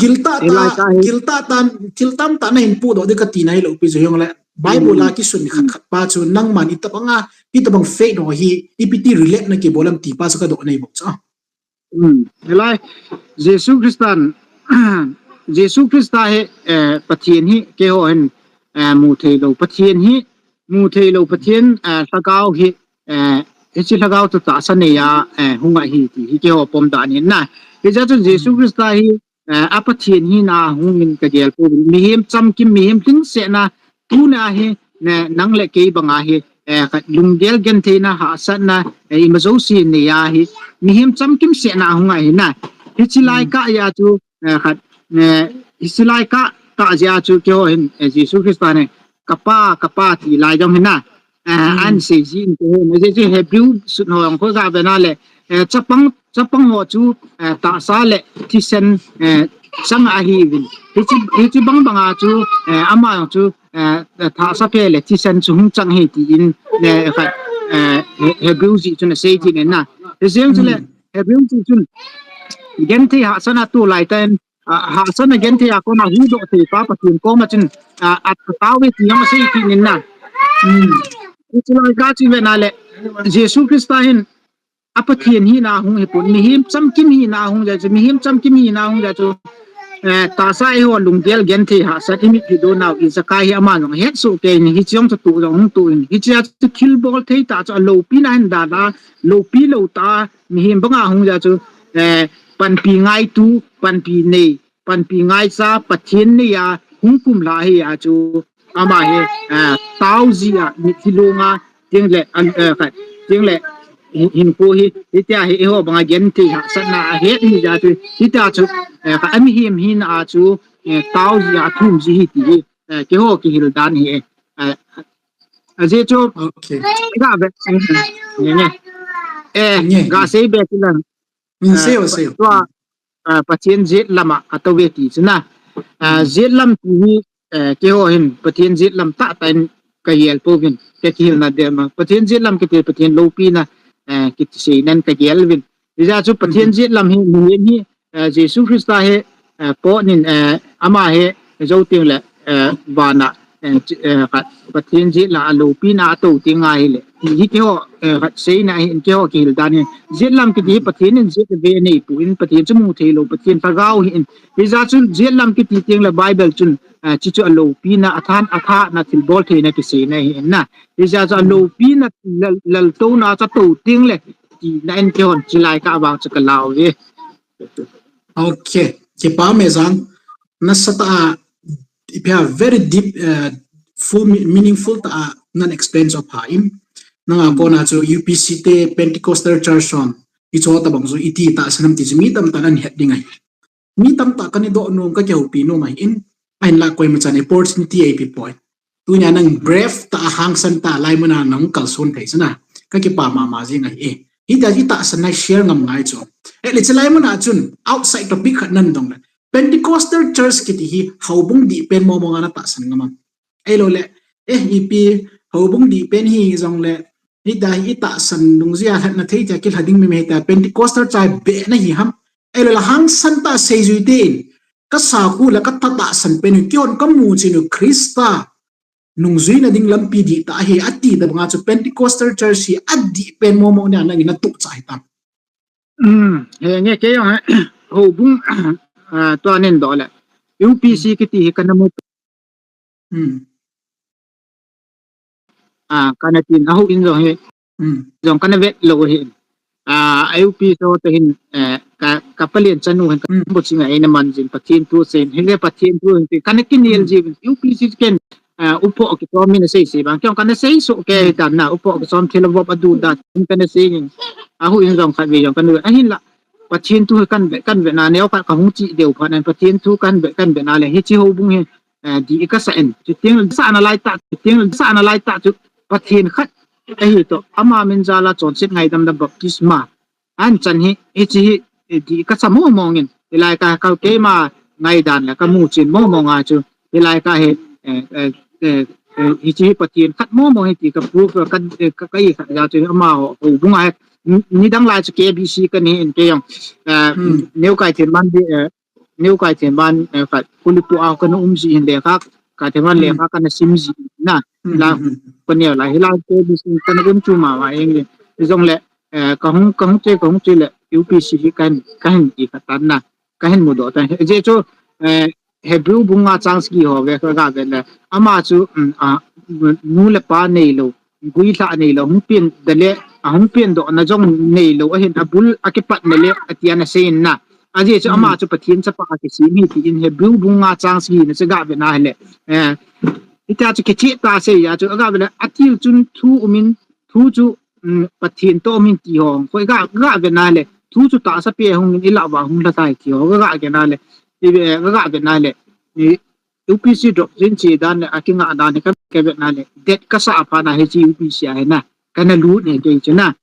Giltah ta, giltah ta, thil tamtah na hin pudoh ding ka tina hilou pi chu hijongle Bible a kisun khat khat pa chu nangman itabang a, itabang faith ho hi ipi ti relate na kibol am ti pa chu ka doh nei bou chu. Um, hilai Jesu Christan, Jesu Christa hi, eh, Pathen hi keiho hin, eh, mu thei lou Pathen hi, mu thei lou Pathen, eh, Lhagao hi, eh, hiche Lhagao chu tahsa nei a, eh, hung ahi ti hi keiho pom dan ahi na. Hijeh chun Jesu Christa hi, eh, a Pathen hina hung in ka gel pou. Mihem chamkim, mihem lhingsetna, tuna hi, ne, nang le kei banga hi, eh, khat lunggel gentheina, hahsatna, eh, ima jouse nei a hi, mihem chamkim setna hung ahi na. Hiche lai kah a chu, eh, khat, eh, hiche lai kah, kah jeh a chu keiho hin, eh, Jesu Christa ne, ka Pa, ka Pa ti lai jong hi na. Eh, an sei jin keiho hin, ajeh chu Hebrew sut ho jong ko ga ve na le, eh, chapang, chapang ho chu, eh, tahsa le thisan, eh, chang ahiuvin. Hiche, hiche bang banga chu, eh, ama jong chu, eh, tahsa phe le thisan chu hung chang ahi tin, eh, khat, eh, He-, Hebrew jih chun asei tin na. Hijeng chule, Hebrew jih chun, genthei hahsatna tu lai tan, ah, hahsatna genthei a kona huhdoh thei pa Pathen koma chun, ah, atao ve ti jong asei tin na. Hiche lai kah chu ve na le, Jesu Christa hin, a Pathen hina hung hipon, mihem chamkim hina hung jeh chu, mihem chamkim hina hung jeh chu, eh, tahsa eiho lunggel genthei hahsat i mitlhi do nau i jakai hi ama jong het soh kei in, hiche jong chu tu jong hung tu in, hiche a chu thil bol thei tah chu aloupina hin dan a, loupi lou tah a, mihem banga hung jeh chu, eh, panpi ngaitu, panpi nei, panpi ngaicha, Pathen nei a hung pumlha hi a chu, ama hi, eh, tao jeh a, mitlhi long a, ting le, an, eh, khat, ting le, hin, hinkho hi, hitia hi, eiho banga genthei hahsatna ahet hi jeh a chu, hitia chu, eh, khat, a mihem hina a chu, eh, tao jeh a, athum ji ahi ti hi, eh, keiho kihil dan ahi, eh, eh, ajeh chu, ga ve, eh, eh, ga sei be ti lang, eh, tua, ah, Pathen jet lama atou ve ti chu na. Ah, jet lam ti hi, eh, keiho hin Pathen jet lam tahtah in ka gel pouvin, ka kihilna dia ma. Pathen jet lam kiti Pathen loupina, eh, kiti sei nan ka gel uvin. Hijeh chu Pathen jet lam hi, mihem hi, eh, Jesu Christa hi, eh, pot nin, eh, ama hi jou teng le, eh, vana, eh, chi-, eh, khat, Pathen jet lam a loupina atou teng ahile. Hi keiho, eh, khat seina hi, keiho kihil dan hi. Jet lam kiti hi Pathen in jet ve nei pon, Pathen chu mu thei lou, Pathen Lhagao ahin. Hijeh chun jet lam kiti teng le Bible chun, eh, hichu aloupina, athan, athahna thilbol theina kiseina ahi na. Hijeh chun aloupina lal, laltouna chu atou teng le tina in keihon hiche lai kah vang chu ka lau ve. Okay. Kipa um e Jang. Nasatah a, ipi ham very deep, eh, full me-, meaningful tah a nan explain chu pha in. Nanga kona chu U P C te Pentecostal Church hon, hichu tabang chu iti tahsan ham ti chu mi tamtah in ahet ding ahi. Mi tamtah kana doh nom, ka kihoupi nom ahin, ahinla koima chan opportunity eipe poi. Tunia nang brave tah a, hangsan tah a, lai muna nang kalson thei chu na, ka kipa mama jing ahi. Hitia i tahsan na share ngam ngai chu. Eh, le hiche lai muna chun outside topic khat nan dong le, Pentecostal Church kiti hi houbung dih pen mong mong a na tahsan ngam am? Ahilou le, eh, ipi houbung dih pen hi jong le, hitia hi i tahsan dungjuia lhatna thei tia kilha ding mei mei tia Pentecostal Church beh na hi ham? Ahilou le hangsan tah a seijui te in, ka sakhu le ka tha tahsan pen u, keihon ka mu chen u Christa nungjuina ding lampi dihtah ahi, ati tabanga chu Pentecostal Church hi adih pen mong mong nia nangin na tuh cha hitam? Um, henge keiho, houbung, ah, tua nen doh le. U P C kiti hi kana mu. Hmm. Ah, kana tin, ahou in jong hi. Jong kana vet lou hi. A, UPC ho te hin, eh, ka, ka palen chanu hin ka bo chinga eina man jin Pathen thu sen. Hile Pathen thu hin kana kinel jin. UPC ken, eh, upo ki to min sei sei bang. Kyong kana sei so ke dan na upo ki som thil vop adu da kana sei hin. A hu in jong khat ve jong kana ahin la. Pathen thu kan ve, kan ve na neo ka, ka hung chi deu pha nan Pathen thu kan ve, kan ve na le hi chi ho bung hi, eh, di ka sa en. Chu ting sa na lai ta, chu ting sa na lai ta chu Pathen khat ahi to. Ama min jala chonset ngaidam na baptisma. An chan hi, hi chi hi, eh, di ka sa mo mo ngin. Hilai ka kal keima ngaidan la ka mu chin mo mo nga chu. Hilai ka hi, eh, eh, eh, eh, hi chi hi Pathen khat mo mo hi ti ka proof ka, eh, ka, ka i khat ja chu ama ho, ho bung a hi. Ni, ni dang lai chu KBC ka ni in ke jong. Eh, Neu Kai Themban di, eh, Neu Kai Themban, eh, ka kulipu a ka na um ji hin le kha, ka Themban le kha ka na sim ji na. La ko neo lai hilai KBC ka na um chu ma ma eng le. Jong le, eh, ka hung, ka hung che, ka hung che le UPC hi kan, ka hin i ka tan na. Ka hin mu do ta. Je chu, eh, Hebrew bung nga chang sagi ho ve ka ga ve le. Ama chu, um, a, nu le pa nei lo, gui thla nei lo, hung pin da le, a hung pin do na jong nei lo, ahin a bul a kipat na le, a tia na sei na. A je chu ama chu Pathen chapa a kisim hi ti in Hebrew bung nga chang sagi na chu ga ve na le. Eh, ita chu kichi ta sei ya chu ga ve le, a til chun thu umin, thu chu, um, Pathen to min ti ho. Ko ga, ga ve na le. Thu chu ta sa pe hung in ila wa hung la tai ti ho. Ga, ga ve na le. I ve, ga, ga ve na le. Ni UPC doctrine chi dan le, a kinga dan le, ka, ka ve na le. Det ka sa pha na hi chi UPC a hi na. Ka na lu ne ke chi na.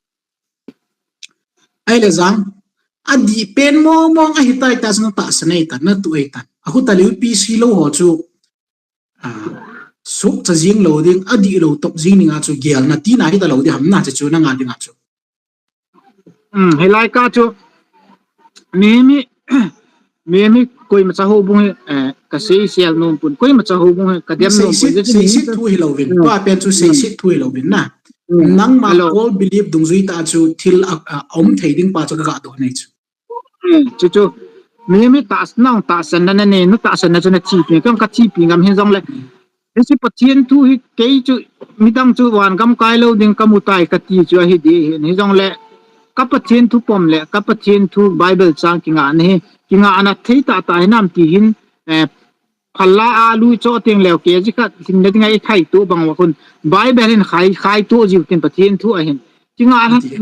Ai le jang. A di pen mo mo nga hi tai ta sa na ta sa nei ta na tu ei ta. A hu ta le UPC lo ho chu. A, suk cha jing lo ding, a di lo top jing ding a chu gel na ti na hi ta lo di ham na chu chu na nga ding a chu. Um, hilai ka chu, mi, mi, mi, mi, koima cha ho bung hi, eh, ka sei sial nom pun, koima cha ho bung hi, ka dem nom pun, sei sit thu hi lo vin, pa pen chu sei sit thu hi lo vin na. Nang ma all belief dungjui ta chu thil a, a, om thei ding pa chu ka ga do nei chu. Chu chu. Mi, mi ta nang ta san na ne, nu ta san na chu na thi pi, kang ka thi pi ngam hin jong le. Hi si Pathen thu hi kei chu midang chu van gam kai lo ding ka mu tai ka ti chu ahi di hin. Hi jong le ka Pathen thu pom le ka Pathen thu Bible chang kinga na hi. Kinga na thei ta ta hi nam ti hin, eh, Phala a lui cho teng leo ke ji khat hin na dinga i khai tu bang wa kun. Bible hin khai, khai tu ji tin Pathen thu ahin. Kinga,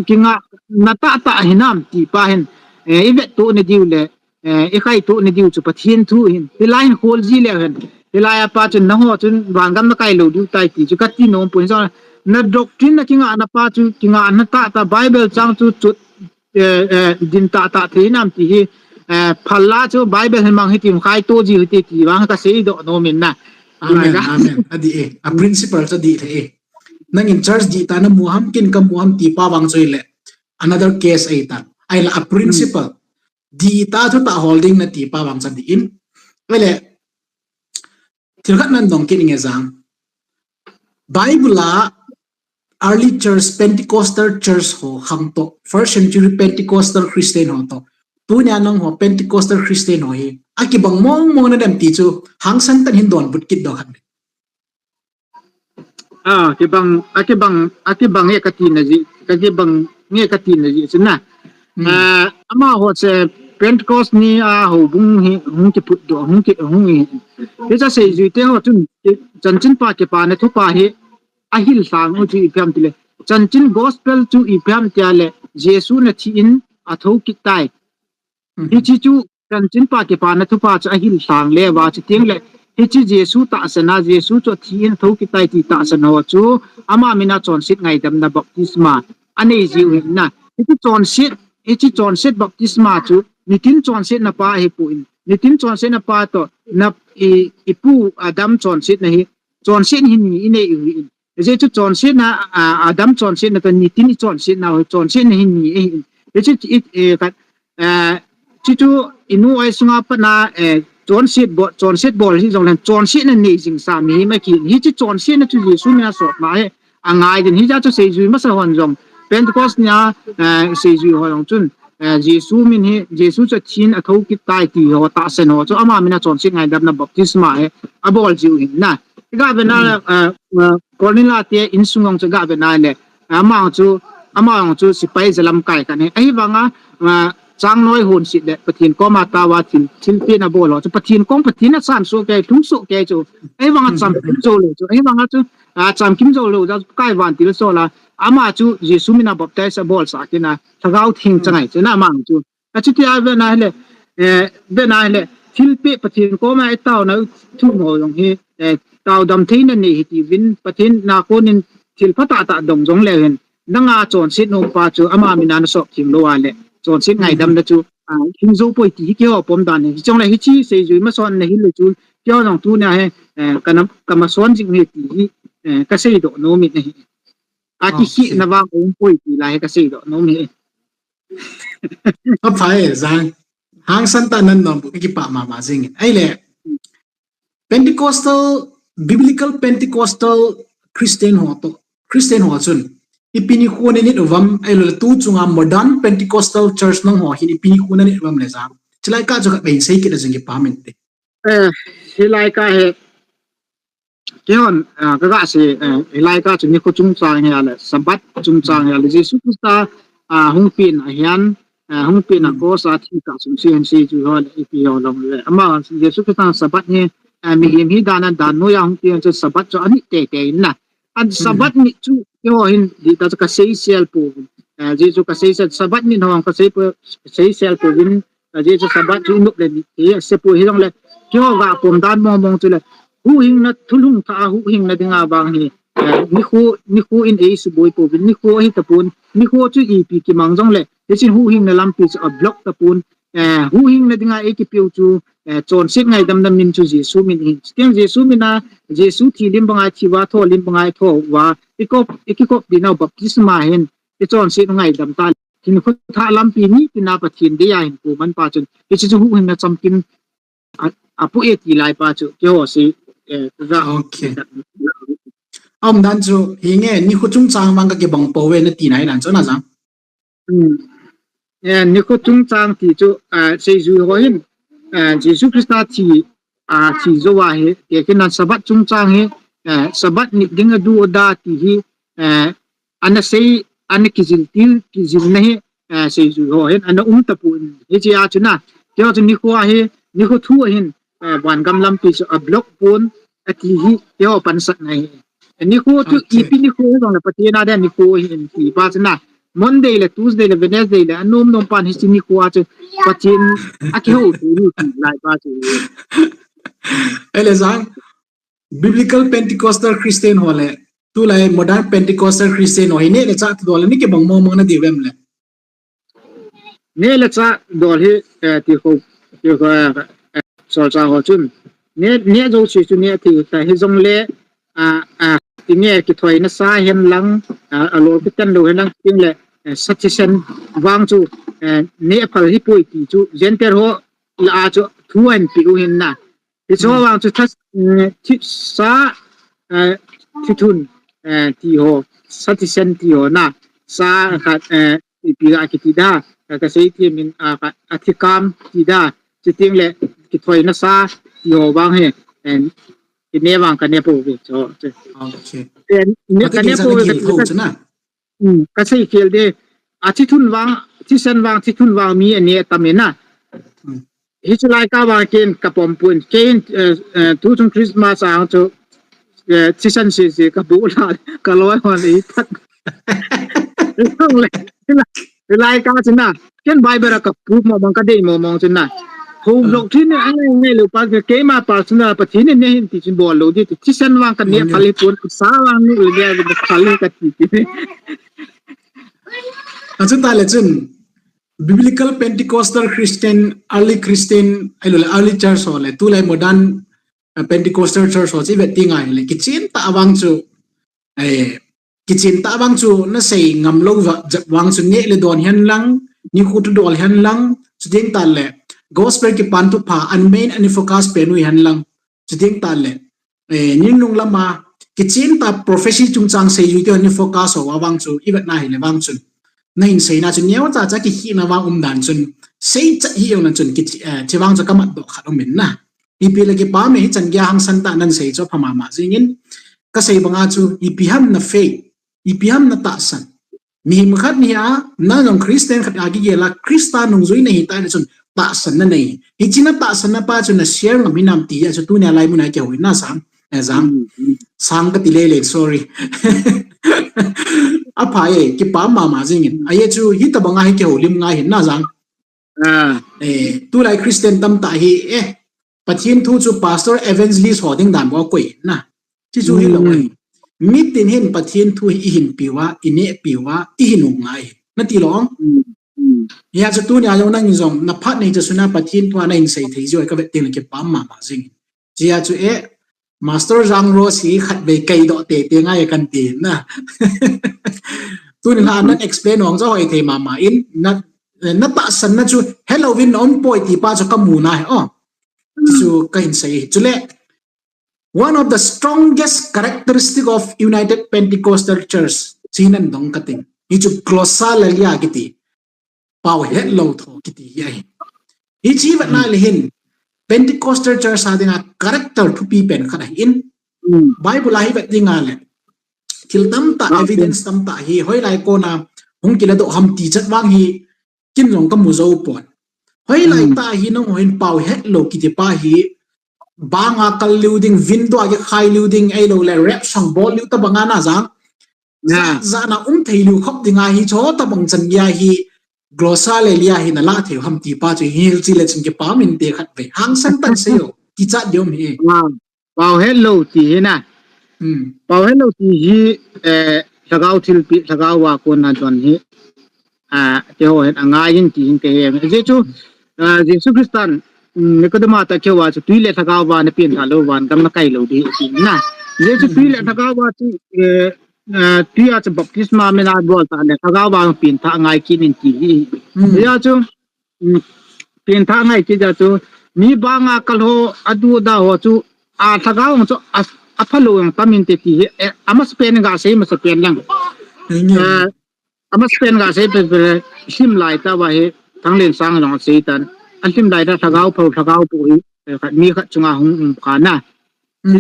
kinga na ta ta hinam ti pa hin, eh, i vet tu ne diu le, eh, i khai tu ne diu chu Pathen thu hin. Hilai hin khol ji le hin. Hilai a pa chun na ho chun van gam na kai lo diu tai ti chu ka ti nom pun so. Na doctrine na kinga na pa chu kinga na ta ta Bible chang chu chu eh, eh, din ta ta thei nam ti hi, eh, phala chu Bible hin mang hi tim khai to ji hi ti ti vang ka sei do no min na. Amen, amen. A di e, a principle chu di the e. Nang in church di ta na mu ham kin ka mu ham ti pa vang chu le. Another case ai ta. Ai la a principle. Di ta chu ta holding na ti pa vang chu di in. Ai le, thil khat nan dong kit nge jang. Bible a early church, Pentecostal church ho khang to, first century Pentecostal Christian ho to. Tunia nang ho Pentecostal Christian ho hi. A kibang mong mong na dem ti chu, hangsan tan hin don but kit do khan. Ah, kibang, a kibang, a kibang nge ka ti na ji, ka kibang nge ka ti na ji chu na. Hmm. Ah, ama ho se Pentecost ni a ho bung hi, hung ki put do, hung ki, hung hi. Hi cha sei jui te ho chun, chanchin pa ki pa na thu pa hi, a hil sang u chi i phiam ti le. Chanchin gospel chu i phiam tia le, Jesu na thi in a tho kit tai. Hi chi chu, chanchin pa ki pa na thu pa chu a hil sang le va chi ting le. Hi chi Jesu ta sa na, Jesu chu thi in tho kit tai ti ta sa na ho chu, ama mina chonset ngaidam na baptisma. A nei jiu hin na. Hi chi chonset, hi chi chonset baptisma chu, nitin chonset na pa hi pu in. Nitin chonset na pa to, na i, i pu Adam chonset na hi, chonset hin ni i nei u hin. Hi chi chu chonset na, a, Adam chonset na to nitin i chonset na, chonset na hin ni i hin. Hi chi, i, e, ka, Eh, chi chu i nu ai sunga pat na, eh, chonset bol, chonset bol hi jong len chonset na nei jing sa mi ma ki hi chi chonset na chu Jesu mina sot na hi a ngai din hi ja chu sei jui masa hon jong Pentecost nia, eh, sei jui ho jong chun, eh, Jesu min hi, Jesu chu thi in a tho kit tai ti ho ta sen ho chu ama mina chonset ngaidam na baptisma hi a bol jiu hin na. Ga ve na, eh, eh, Cornelia te insung jong chu ga ve na le, Ama chu, ama chu sipai jalamkai khat ahi. Ahivanga, ah, changnoi honset le Pathen koma taova thil, thilpeh na bol ho chu Pathen kom, Pathen asan soh kei, lhung soh kei chu. Ahivanga chamkim jou lou chu. Ahivanga chu, ah, chamkim jou lou jeh chu Pakai vantil asol a. Ama chu Jesu mina baptize abol sah kit na, Lhagao Theng chang ahi chu na ama chu. Achuti a vena hile, eh, vena hile, thilpeh Pathen koma itaona thum ho jong hi, eh, taodam theina nei hitiuvin, Pathen na konin thil phatah tah dong jongleu hen, nanga chonset nompa chu ama mina nasop theng lou a le, chonset ngaidam na chu, ah, hing jou poi ti hi keiho pom dan ahi. Hijongle hiche seijui masot na hil le chu, keiho jong tunia hi, eh, kana, kamason jing hi ti hi, eh, kaseidoh nom in ahi. Akikhehna vang aumpoi ti la hi kaseidoh nom in ahi. Aphai e, Jang. Hangsan tah nan nompu, kakipah mama jingin. Ahile, Pentecostal, Biblical Pentecostal Christian ho toh, Christian ho chun ipi nikho nanit uvam, ahiloule tu chunga modern Pentecostal church nang ho hin ipi nikho nanit uvam le Jang. Chulai kah chu khatvei hin seikit le jing kipah inte. Eh, hilai kah hi, keihon, ah, kaga sei, eh, hilai kah chu nikho chungchang hi ahile, Sabbath chungchang hi ahile, Jesu Christa, ah, hung pen ahin, ah, hung pen a cross a thi kah sung si hin sei chu ho le, ipi ho long le. Ama Jesu Christa Sabbath hi, ah, mihem hi dan a dan noiya hung pen chu Sabbath chu anit teitei in na. An Sabbath nit chu keiho hin dihtah chu kaseisel pouvin. Ah, Jesu kaseisel, Sabbath nit ho kaseipou, seisel pouvin. Ah, Jesu Sabbath chu inop le nit thei asei poi hijongle, keiho ga pom dan mong mong chu le, huhhingna thulhung thah a huhhingna dinga vang hi, eh, nikho, nikho in eisuboi pouvin, nikho ahi tapon, nikho chu ipi kimang jongle, hichun huhhingna lampi chu ablock tapon, eh, huhhingna dinga eikipeu chu, eh, chonset ngaidamna min chu Jesu min ahi. Chuteng Jesu mina, Jesu thi lim banga thi uva, tho lim banga tho uva, ikop, ikikop dinau baptisma hin, ichonset ngaidam ta. Hinkho thah lampi ni tina Pathen deiya hin pu man pa chun, hiche chu huhhingna chamkim a, apoh e ti lai pa chu, keiho sei, eh, kaga. Okay. Aum dan chu, hinge, nikho chungchang vang kakibang pouve nati na hi dan chu na Jang. Hmm. Eh, nikho chungchang ti chu, ah, seijui ho hin, ah, Jesu Christa thi, ah, thi jou ahi, tekhin a Sabbath chungchang hi, eh, Sabbath nit ding a do or die ti hi, eh, ana sei, ana kijil til, kijilna hi, eh, seijui ho hin, ana um tapon, hiche a chu na, keiho chu nikho a hi, nikho thu a hin, eh, vangam lampi chu ablock pon, ati hi, keiho pansatna ahi. Nikho chu ipi nikho hijongle Pathen a dia nikho ahi ti pa chu na. Monday le, Tuesday le, Wednesday le, anom nom pan hiche nikho a chu Pathen akihou thei ni ti lai pa chu. Ahile Jang, Biblical Pentecostal Christian ho le, tulai modern Pentecostal Christian ho hi neh le chah dol le ni kibang mong mong na diu vem le. Neh le chah dol hi, eh, ti kho, ti kho, eh, eh, solchah ho chun. Neh, neh jouse chu neh thei ta hijongle, ah, ah, ti nge kithoina sa hen lang, ah, alol kiten lou hen lang, ti le, eh, sa thisen vang chu, eh, neh phal hipoi ti chu, Gentile ho lah a chu thu ahin peh u hin na. Hiche ho vang chu thas, eh, thi, sa, eh, thithun, eh, ti ho, sa thisen ti ho na, sa khat, eh, ipi ga kiti da, ka, kasei ti min, ah, khat, athikam ti da, chuteng le kithoina sa ti ho vang hi, eh, kine vang kane pouve, chu, chu. Okay. Eh, ne, kane pouve, ka, ka, chu na. Hmm, kasei khel de. Athithun vang, thisen vang, thithun vang mi aneh atam e na. Hmm. Hiche lai kah vang ken kapom pon. Ken, eh, eh, tuchung Christmas a chu, eh, thisen sese kabu la, kaloi hon le hi phat. Hilai kah chu na. Ken Bible a kapu mong mong, kadei mong mong chu na. Hou lok thin ne angai ngai lou pa, keima personal Pathen in neh hen ti chun bol lou di ti. Thisen vang kaneh phal hipon, sa vang neh le dia phal hi kati ti. Achuti le chun, Biblical Pentecostal Christian, early Christian, ahiloule early church ho le, tulai modern, eh, Pentecostal church ho chu ivet teng ahile, kichen tah vang chu, eh, kichen tah vang chu nasei ngam lou va, jat vang chu neh le don hen lang, nikho thu dol hen lang, chuteng tah le, gospel kipan thupha, an main, an focus pen u hen lang, chuteng tah le, eh, ninglung lama, kichen tah prophecy chungchang seijui te ni focus ho a vang chu, ivet na hile vang chun. Nahin seina chu neocha cha kikhehna vang um dan chun, seichat hi jong na chun, ki, eh, hiche vang chu kamat doh khat um in na. Ipi le kipah me hichan geiya hangsan tah nan sei chu apha mama jingin, kasei banga chu, ipi ham na faith. Ipi ham na tahsan. Mihem khat ni a, na jong Christian khat a kigel a, Christa nungjui na hita le chun tahsan na nei. Hichi na tahsan na pa chun na share ngam hinam ti a chu tunia lai mun a kihou na sang. Eh, Jang. Sang kati lele, sorry. Apha e, kipah mama jingin. Ahi chu, hitabang a hi kihoulim ngai hin na Jang. Eh, tulai Christian tamtah hi, eh, Pathen thu chu pastor evangelist ho ding dan bou koi na. Chi chu hi lo ai. Mitin hin Pathen thu hi ihin piu a, ineh piu a, ihin um ngai. Na ti lo. Hia chu tunia jong nang jong, na phat nei chu suna Pathen thu a na hin sei thei jiu ka vet ting le kipah mama jing. Chia chu e, Master Jang Rose hi khat vei kai doh tete ngai kan ti na. Tuni la nan explain ong jo hoi thei mama in, na, na tahsan na chu, hello vin na um poi ti pa chu ka mu na he, oh. Chu ka hin sei. Chule, one of the strongest characteristic of United Pentecostal Church, chi nan dong ka ting. Hi chu glossolalia kiti. Pau het lo tho kiti hi ahi. Hichi vet na le hin, Pentecostal Church a dinga character thupi pen khat ahi in. Bible a hi vet dinga le. Thil tamtah, evidence tamtah hi, hoilai kona, hung kila doh ham ti chat vang hi, kin jong ka mu jo pon. Hoilai ta hi nong hoin pau het lo kiti pa hi, banga kal liu ding, window a kikhai liu ding, ei lo le rep sang bol liu tabang a na Jang. Za, za na um thei liu khop ding a hi cho tabang chan gei a hi, glossolalia hi na la thei ham ti pa chu hil chi le chun kipah min te khat ve. Hangsan tan sei o, kichat diom hi. Pau het lo ti hi na. Pau het lo ti hi, eh, lhagao thilpi, lhagao a kona don hi. Ah, keiho hin angai in ti hin ka he. Ajeh chu, ah, Jesu Christan, Nicodemus ta keiho a chu tui le lhagao a na pengtha lou van gam na kai lou ding ti na. Ajeh chu tui le lhagao a chu, eh, ah, tui a chu baptisma min a bol ta le lhagao a pengtha ngai kit in ti hi. Ajeh chu, pengtha ngai kit a chu, mi banga kal ho, adu da ho chu, a lhagao chu, a, apha lou jong tam in te ti hi, eh, amasapen ga sei, masapen lang. Eh, amasapen ga sei pe, pe, sim lai ta va hi, Thanglen sang jong sei tan. A sim lai ta lhagao pho, lhagao pu hi, eh, khat mi khat chunga hung um kha na.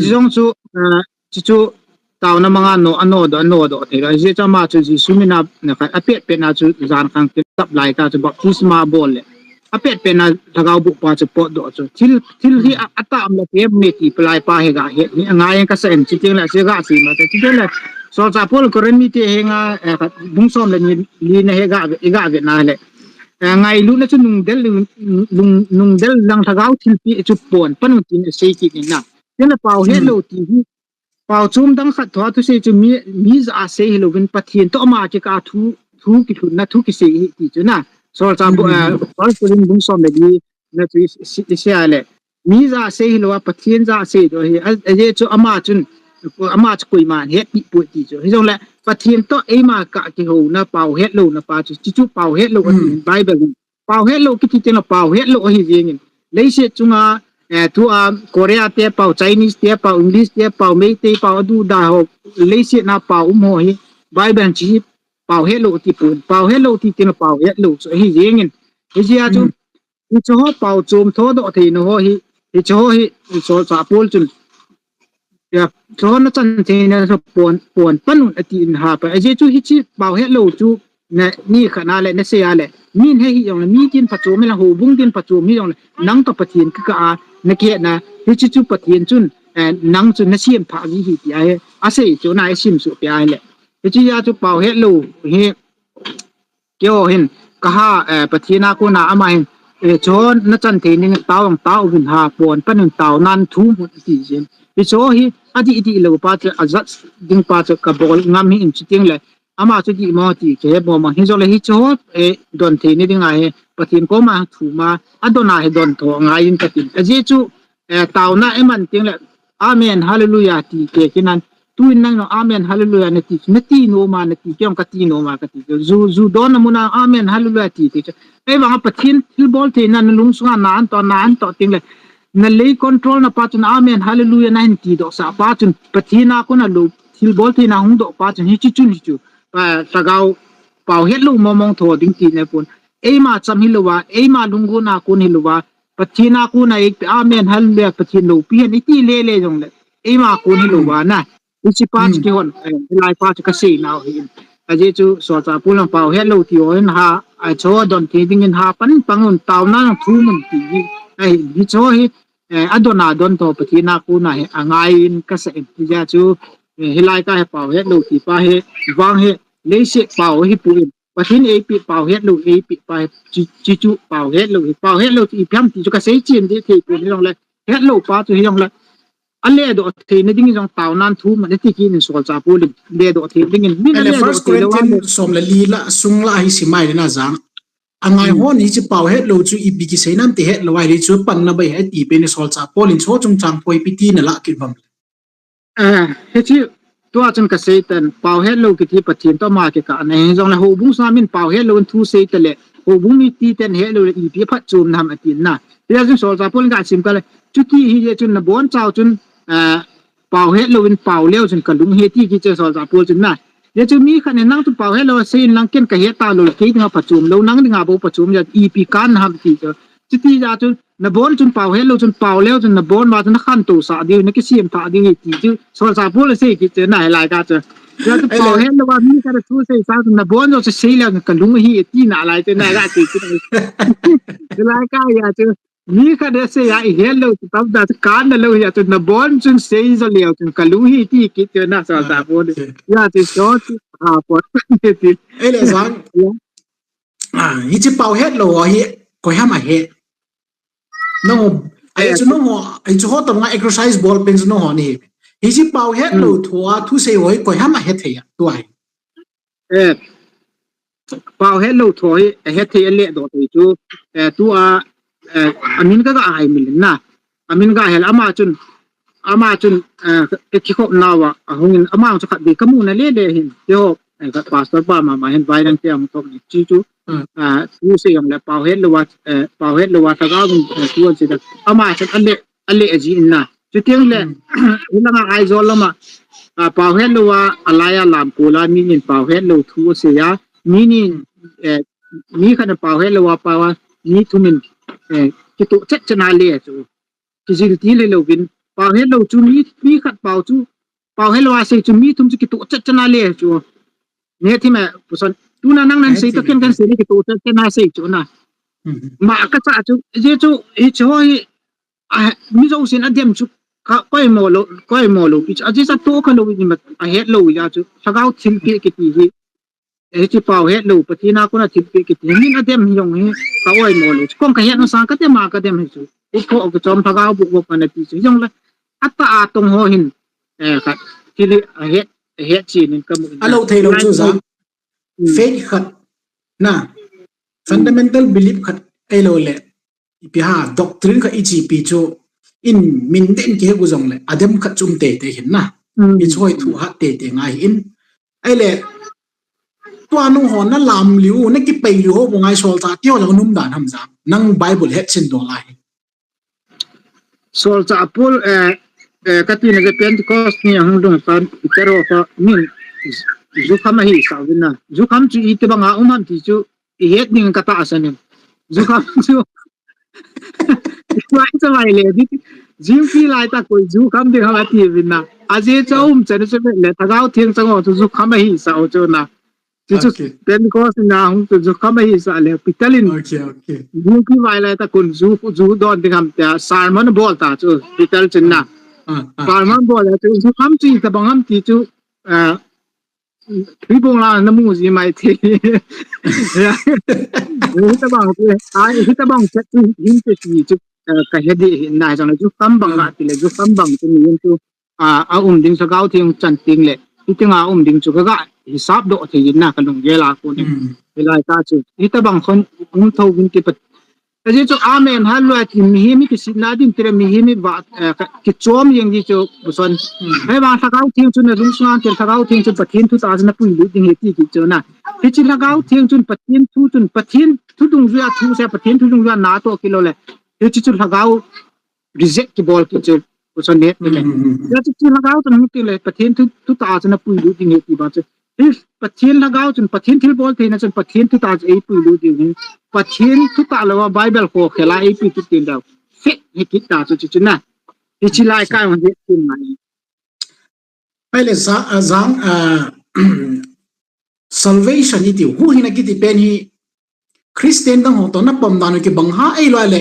Jong chu, eh, Chuchu taona manga no, ano do, ano do thei lo. Ajeh chu ama chu Jesu mina na khat apet pet na chu jan khang kin tap lai ta chu baptisma bol le. Apet pet na lhagao bu pa chu pot do chu. Thil, thil hi a, ata am la kem me ti palai pa he ga he. Ni ngai ka sa en chi ting la se ga si ma ta chi ting la. Solchah Paul Korin mi te he nga, eh, khat bung som le ni, ni na he ga ve, ga ve na le. Eh, ngailu na chu nung del, nung, nung del lang lhagao thilpi chu pon pan tin sei kit ni na. Tin la pau he lo ti hi. Pau chom dang khat thua thusei chu mi, mi ja a sei hilou vin Pathen toh ama kikah a thu, thu kilhun na thu kisei hi ti chu na. Solchah bu, eh, First Corinth bung som le li na chu i, i, i sei a le. Mi ja a sei hilou a Pathen ja a sei toh hi. A, ajeh chu ama chun, ama chu koiman hetpi poi ti chu. Hijong le Pathen toh eima kah kihou na pau het lou na pa chu. Chi chu pau het lou a ti Bible in. Pau het lou kiti teng le pau het lou ahi jeng in. Leiset chunga, eh, tua Korea te pau, Chinese te pau, English te pau, Meitei pau, adu da ho, leiset na pau um ho hi, Bible chi hi pau het lou ti pon, pau het lou ti teng le pau het lou chu ahi jeng in. Hijeh a chu, hiche ho pau chom tho doh thei na ho hi, hiche ho hi, Solchah Paul chun, Ya, chon na chan thei na chu pon, pon pan un ati in ha pa. Ajeh chu hiche pau het lou chu na ni khat na le na sei a le. Min he hi jong le, mi tin phachom hi la houbung tin phachom hi jong le. Nang toh Pathen kikah a na kihet na. Hiche chu Pathen chun, eh, nang chu na siam pha ji hi ti a he. Asei chu na sim su pi a le. Hiche a chu pau het lou hi. Keiho hin, ka ha, eh, Pathen a kona ama hin, eh, chon na chan thei ning tao ang tao vin ha pon pan un tao nan thum un ti jin. Hicho hi, adih dih lou pa chu, ajat ding pa chu ka bol ngam hi in chi teng le, ama chu dih mo ti ke he mo ma. Hijong le hicho, eh, don thei ni ding a he, Pathen koma thum a, adon a he don tho ngai in ka tin. Ajeh chu, eh, taona i man teng le, Amen, Hallelujah, ti ke kinan. Tuin nang jong, Amen, Hallelujah, na ti, na ti nom a, na ti, kei jong ka ti nom a, ka ti. Ju, ju don na mun a, Amen, Hallelujah, ti, ti. Ei vang a Pathen, thilbol theina, na lungsunga, na an to, na an to, teng le. Na lei control na pa chun, Amen, Hallelujah, na hin ti doh sa pa chun, Pathen a kona lou, thilbol theina hung doh pa chun, hichi chun, hichu. Pa, lhagao, pau het lou, mong mong tho ding ti na pon. Eima cham hilou a, eima lunggel na kon hilou a, Pathen a kon a, Amen, Hallelujah, Pathen loupi hen, iti le le jong le. Eima kon hilou a na. Hiche pa chu kihon, eh, hilai pa chu kasei nau hi. Ajeh chu Solchah Paul in pao hetlou ti ho hin ha, a cho don thei dingin ha pan pang un, taona thum un ti hi. Ahi, hiche ho hi, eh, adon adon toh Pathen a kona hi angaiyin kasa in. Hijeh chun, eh, hilai ka hi pao hetlou ti pa hi, vang hi, leiset pao hi pon. Pathen eipeh pao hetlou, eipeh pa hi, chi, chi chu pao hetlou hi. Pao hetlou ti ipi ham ti chu kasei chen ding thei pon hijongle, hetlou pa chu hijongle, aledoh theina ding jong taona thum ati kit in Solchah Paul in, ledoh thei dingin. Min aledoh First thei lou Corinthians som le li la, sung la hi simai le na jang. Angai hon hiche pao hetlou chu ipi kisei nam ti hetlou ahi chu panna bai he ti pen Solchah Paul in chu chungchang poi ipi ti na la kit vam. Eh, hiche tua chun kasei tan, pao hetlou kiti Pathen toh ama kikah na hijongle houbung sunga min pao hetlou in thu sei tale, houbung mite ten hetlou le ipi phatchomna ham atin na. Hijeh chun Solchah Paul in gasim kah le, chuti hijeh chun nabonchau chun, eh, pao hetlou in pao leu chun kalung ahi ti kit chu Solchah Paul chun na. Hijeh chun mi khat in nang chun pao hetlou asei in lang ken kahet talou, kei dinga phatchom lou, nang dinga bou phatchom jeh ipi kanna ham ti chu. Chuti jeh chun nabon chun pao hetlou chun pao leu chun nabon uva chun nakhantou sah diu, nakisem thah diu ahi ti chu Solchah Paul asei kit chu na hilai ka chu. Hijeh chun pao hetlou a mi khat a thu sei sah chun nabon jong chu sei leu chun kalung ahi ati nalai chu na ga ti chu. Hilai ka hijeh chun mi khat a sei a ihetlou chu tamtah chu kanna lou hijeh chun nabon chun sei jo leu chun kalung ahi ti kit chu na Solchah Paul. Hijeh chun so chu ha po ti. Ei le jang. Ah, hiche pao hetlou hi koiham ahe. Nangho, ahi chu nangho, ahi chu ho tobanga exercise bol pen chu nangho ahi. Hiche pao hetlou thu a thusei ho hi koiham ahe thei a, tua hi. Eh, pao hetlou thu hi ahe thei aledoh thei chu, eh, tua, eh, amin kaga hai mil in na. Amin ga hel ama chun, ama chun, eh, ka kikhop nauva ahung in, ama chu khatvei kamu na lele hin. Keiho, eh, ka pastor pa mama hin vainang te ahung thop ni. Chi chu, ah, thusei jongle pao hetlou a, eh, pao hetlou a lhagao in, eh, thu asei da. Ama chun ale, ale aji in na. Chuteng le, hilanga Aizawl lama, ah, pao hetlou a, alai a lamkol a mi nin pao hetlou thu asei a. Mi nin, eh, mi khat in pao hetlou a pao a, mi thum in, eh, kitoh chet chet na le chu. Kijil til hilou vin. Pao hetlou chu mi, mi khat pao chu, pao hetlou a sei chu mi thum chu kitoh chet chet na le chu. Neh thim e, Pu Son. Tuna nang nan sei toh ken kan sei le kitoh chet chet na sei chu na. Ma ka cha chu, hijeh chu, hiche ho hi, a, mi jousen adem chu, ka, koimo lou, koimo lou pi chu. Ajeh chu toh kha lou ni ma, ahetlou jeh chu. Lhagao thilpeh kiti hi. Eh, hiche pao hetlou, Pathen a kona thilpeh kiti. Min adem hi jong hi, ka oimo lou. Kong kahet masang kadem a kadem hi chu. Upho kichom lhagao buk buk ana ti chu. Jongle, atah a tong ho hin, eh, ka, thil hi ahet, ahet chen in kamu in na. Alou thei lou chu jang. Faith khat, na, fundamental belief khat, ahilou le, ipi ham, doctrine khat ichi pi chu, in min den kihe u jongle, adem khat chu um teitei hin na. Hiche ho hi thu hat teitei ngai hin. Ahile, tua nangho nalamliu, nakipei liu ho bou ngai Solchah ti ho le um dan ham jang. Nang Bible hetchen dol a hi. Solchah Paul, eh, eh, kati na Pentecost ni ahung lhung tan, Peter ho kha min, jukham ahisah uvin na. Jukham chu itobang a um ham ti chu, ihet ding katahsan in. Jukham chu, lai chu vai le, jingpi lai tah koi jukham ding ham ati uvin na. Ajeh chu aum chan chu le, Lhagao Theng chang ho chu jukham ahisah u chu na. Chu chu Pentecost na hung chu jukham ahisah le, Peter in. Jingpi vai lai tah kon ju, ju don ding ham tia, sermon abol ta chu, Peter chun na. Sermon bol le chu, jukham chu itobang ham ti chu, ah, Thibong la namu ji mai thei. Hitabang chu, ai, hitabang chet chu hin te ti chu, eh, kahe ding hin na jong le jukham bang la ti le jukham bang chu min chu, a, aum ding Lhagao Theng chan teng le, hitia um ding chu kaga hisap doh thei in na kalunggel a kon in. Hilai ta chu, hitabang khun um tho vin ti pat. Ajeh chu amen, hallelujah ti mihem hi kisihna ding tile mihem hi va, eh, ka, kichom jeng ding chu, Pu Son. Ahivang Lhagao Theng chun nalung sunga kil Lhagao Theng chun Pathen thutah chun napuilut ding ahi ti kit chu na. Hiche Lhagao Theng chun Pathen thu chun, Pathen thu dungjuia thu se, Pathen thu dungjuia natoh kit lou le. Hiche chu Lhagao reject kibol kit chu, Pu Son, neh tile. Hiche chu Lhagao chun hung tile, Pathen thu, thutah chun napuilut ding ahi ti ba chu. Hi Pathen Lhagao chun, Pathen thilbol theina chun, Pathen thutah chu eipuilut diu hin. Pathen thutah louva Bible khokhel a eipuilut ding dau. Fake hi kit ta chu, chu, chu na. Hiche lai kai hung het tin mai. Ahile za, a, zang, a, salvation iti, huhhingna kiti pen hi Christian dang ho toh na pom dan u kibang ham, ahilou le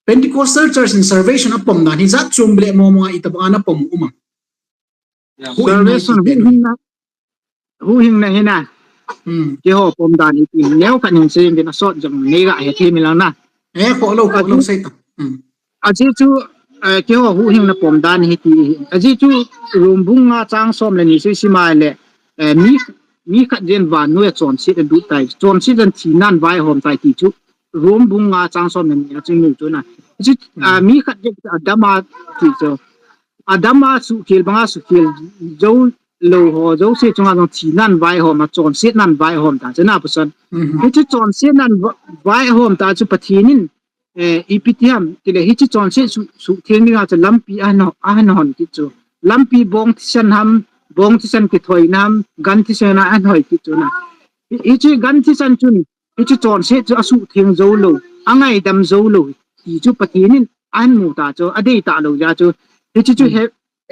Pentecostal Church in salvation a pom dan hi jat chom beh le mo mo a itobang a na pom u um am? Huhhingna Salvation, iti pen. huhhingna, huhhingna hi na. Hmm. Keiho pom dan hi ti neo ka ning se, kin a sot jong nei ga he thei mi lang na. Eh, ko lo, ko lo Ajeh, sei ta. Hmm. ajeh chu, eh, keiho huhhingna pom dan hi ti. Ajeh chu Rom bung nga chang som le ni chu i sim a le, eh, mi, mi khat jen vannoi a chonset a lut tai. Chonset jen thinan vaihom tai ti chu Rom bung nga chang som le ni a chu mu chu na. Ajeh, Hmm. ah, mi khat jen Adam a ti chu. Adam a suhkhel banga suhkhel jou lou ho, jouse chunga jong thinan vaihom a, chonsetnan vaihom ta chu na, Pu Son. Mhm. Hiche chonsetnan va-, vaihom ta chu Pathen in, eh, ipi ti ham, tile hiche chonset su-, suhtheng dinga chu lampi ahin ho-, ahin hon kit chu. Lampi bong thisan ham, bong thisan kithoina ham, gan thisan a ahin hoi kit chu na. Hi-, hiche gan thisan chun, hiche chonset chu asuhtheng jou lou, angaidam jou lou, ti chu Pathen in ahin mu ta chu, adei ta lou jeh chu. Hiche chu Hmm. he,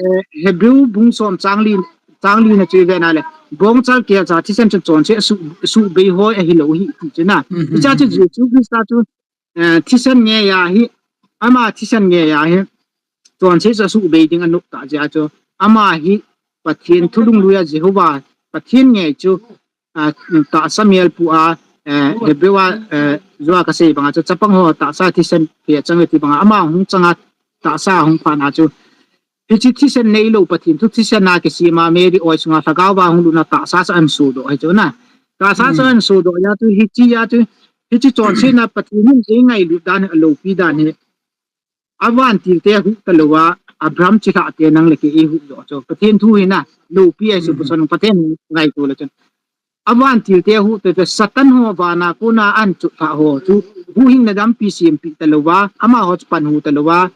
eh, Hebrew bung som chang li, chang li na chu i ve na le, bongchal kelcha thisan chun chonset asuh, asuhbei hoi ahilou hi ti chu na. Hmm, hmm, Hiche chu hmm, hmm. Jesu Christa chu, eh, thisan ngeiya hi, ama thisan ngeiya hi, chonset chu asuhbei ding anop ta jeh chu. Ama hi Pathen thu lungluiya Jehovah, Pathen ngei chu, a, tahsa mel pu a, eh, Hebrew a, eh, jua ka sei banga chu chapang ho tahsa thisan pe chang ti banga ama hung changa tahsa hung phat na chu. Hiche thisan neilou Pathen thu thisan a kisem a Mary oi sunga lhagao va hung lut na tahsa chu ahin sodoh hi chu na. Tahsa chu Hmm. ahin sodoh jeh chu hiche jeh chu hiche chonsetna Pathen in eingailut dan hi aloupi dan hi. Avantil te ahuh talou a, Abraham chilhah te nang le kei eihuh joh chu. Pathen thu hi na, loupi ahi chu Hmm. Pu Son Pathen ngaito le chun. Avantil te ahuh te chu Satan ho vana kona ahin chutlhah ho chu. Huhhingna dampi sempeh talou a, amaho chu panhu talou a.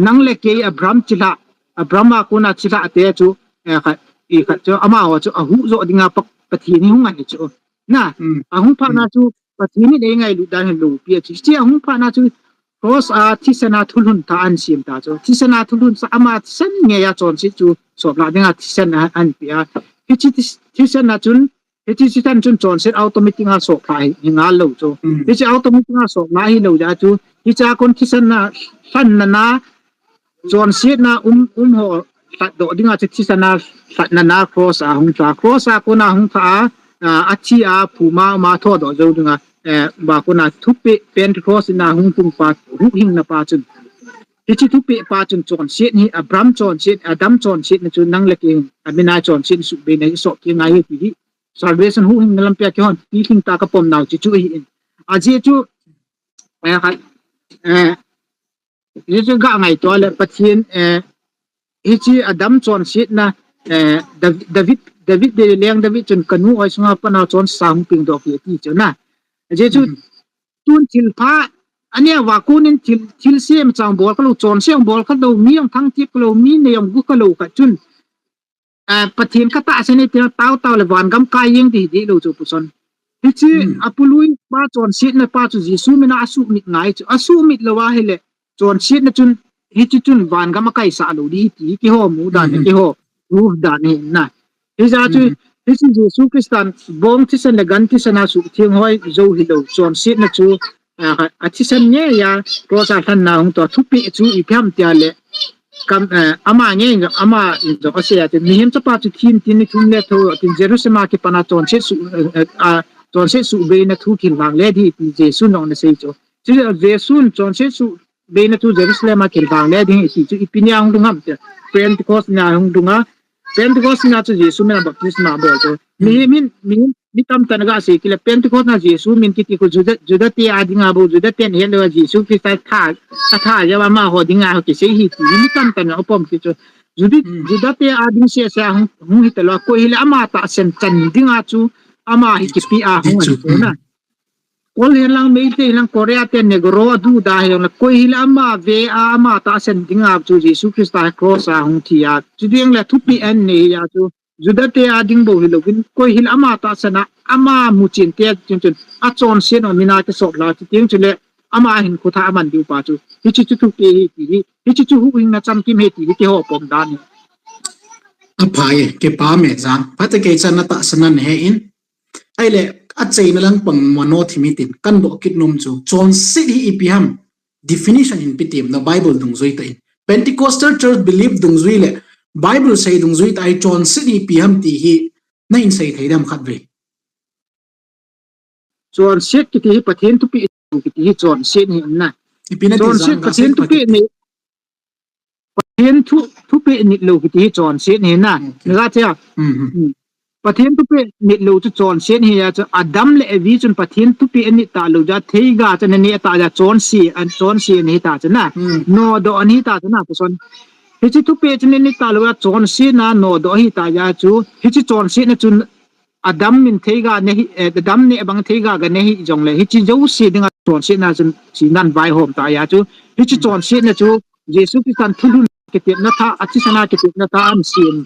Nang le kei Abraham chilhah, Abraham a kona chilhah te chu, eh, khat, i khat chu, amaho chu ahuh joh dinga Pa-, Pathen hi hung ahi chu. Na, Hmm. ahung phat na Hmm. chu, Pathen in eingailut dan hi loupi ahi chu. Hiche ahung phat na chu, cross a thisan a thulhun thah ahin sem ta chu. Thisan a thulhun thah ama thisan ngeiya chonset chu, sop lah dinga thisan a, ahin pe a. Hiche thi-, thisan a chun, hiche thisan chun chonset automatic a sop lah hi, hi ngal lou chu. Hmm. Hiche automatic a sop lah hilou jeh chu. Hiche a kon thisan a lhanna na, chonsetna um, um ho lhatdoh dinga chu thisan a lhatna na cross a hung thah. Cross a kona hung thah a, a, athi a, phuma, ma thodoh jou dinga, eh, va kona thupeh Pentecost in a hung tung pa, huhhingna pa chun. Hiche thupeh pa chun chonset hi, Abraham chonset, Adam chonsetna chu nang le kei hin, amin a chonset suhbeina hi sop kei ngai hi ti hi. Salvation huhhingna lampi a keihon, ti lhing tah a ka pom nau chu chu ahi in. Ajeh chu, eh, khat, eh, Hiche chu ga ngaito le Pathen, eh, hiche Adam chonsetna, eh, Dav-, David, David de leng David chun ka nu oi sunga pat a chonsa hung pengdoh kei ati chu na. Ajeh chu Hmm. tun thilpha, ania va kon in thil, thilse machang bol kha lou, chonse jong bol kha lou, mi jong thangthip kha lou, mi nei jong gu kha lou khat chun. Ah, Pathen ka tahsan e tia tao tao le vangam kai jeng ding hi dih lou chu Pu Son. Hiche Hmm. apului pa chonsetna pa chu Jesu min a asuhmit ngai chu. Asuhmit lou ahile chonsetna chun hiche chun vangam akaisah lou ding hi ti hi keiho mu dan hi Hmm. keiho proof dan hi na. Hijeh chu Hmm. hiche Jesu Christan bong thisan le gan thisan a suhtheng hoi jou hilou chonsetna chu a, a thisan ngeiya, cross a lhanna hung toh, thupeh chu ipi ham tia le, kam, eh, ama ngei, ama in jong asei a, ti, mihem chapa chu thi in tin ni thum le thou, tin Jerusalem a kipan a chonset suh, eh, eh, a, chonset suhbeina thu kihil vang le ding, ti Jesu in jong ana sei chu. Chu Jesu in chonset suhbeina thu Jerusalem a kihil vang le ding, ti chu ipi nia hung lhung ham tia, Pentecost nia hung lhung a, Pentecost nia chu Jesu min a baptisma abol chu. Mihem in, mihem, mi tamtah in aga sei kit le Pentecost nia Jesu min kiti khu Juda, Juda te a dinga bou, Juda ten het lou a Jesu Christa tha, atha jeh a amaho dinga ho kisei hi ti mi tamtah in apom kit chu. Juda, Hmm. Juda te a ding seh seh a hung, hung hi talou a koi hile ama tahsan chan dinga chu ama hi kipe a hung ahi chu na. Kol hihen lang, Meitei hihen lang, Korea te, Negro, a Juda hihen lang, koi hile ama ve a, ama tahsan dinga chu Jesu Christa hi cross a hung thi a. Chu ding le thupeh an nei a chu, Juda te a ding bou hilouvin, koi hile ama tahsan a, ama muchen te chun chun, achonset u min a kisop la, chu ding chu le, ama hinkho thah aman diu pa chu. Hiche chu thupeh hi ti hi, hiche chu huhhingna chamkim hi ti hi, keiho pom dan hi. Aphai, kipa me Jang. Phatecha natahsan nahe in. Ahile, achaina lang pang mano thimi tin, kadoh kit nom chu. Chonset hi ipi ham. Definition in ipi ti ham, na Bible dungjui tah in. Pentecostal church belief dungjui le, Bible sei dungjui tah a hi chonset hi ipi ham ti hi, nahin sei thei dem khat ve. Chonset kiti hi Pathen thupeh kiti hi chonset hi na. Ipi nati Jang, Pathen thupeh ni. Pathen thu, thupeh nit lou kiti hi chonset hi na. Hmm. Naga che a. Hmm, hmm. Hmm. Pathen thupeh nit lou chu chonset hi a chu Adam le Evi chun Pathen thupeh anit talou jeh a theiga chu ana neh tah jeh a chonse, an chonse ana hi tah chu na. Hmm. Nodoh ana hi tah chu na, chu son. Hiche thupeh chu anit talou a chonsetna nodoh ahi tah jeh a chu. Hiche chonsetna chun Adam in theiga neh hi, eh, Adam neh bang theiga ga neh hi jongle, hiche jouse dinga chonsetna chun hiche nan vaihom tah jeh a chu. Hiche chonsetna chu Jesu Christan thulhun kitepna thah, athisan a kitepna thah ahin sem.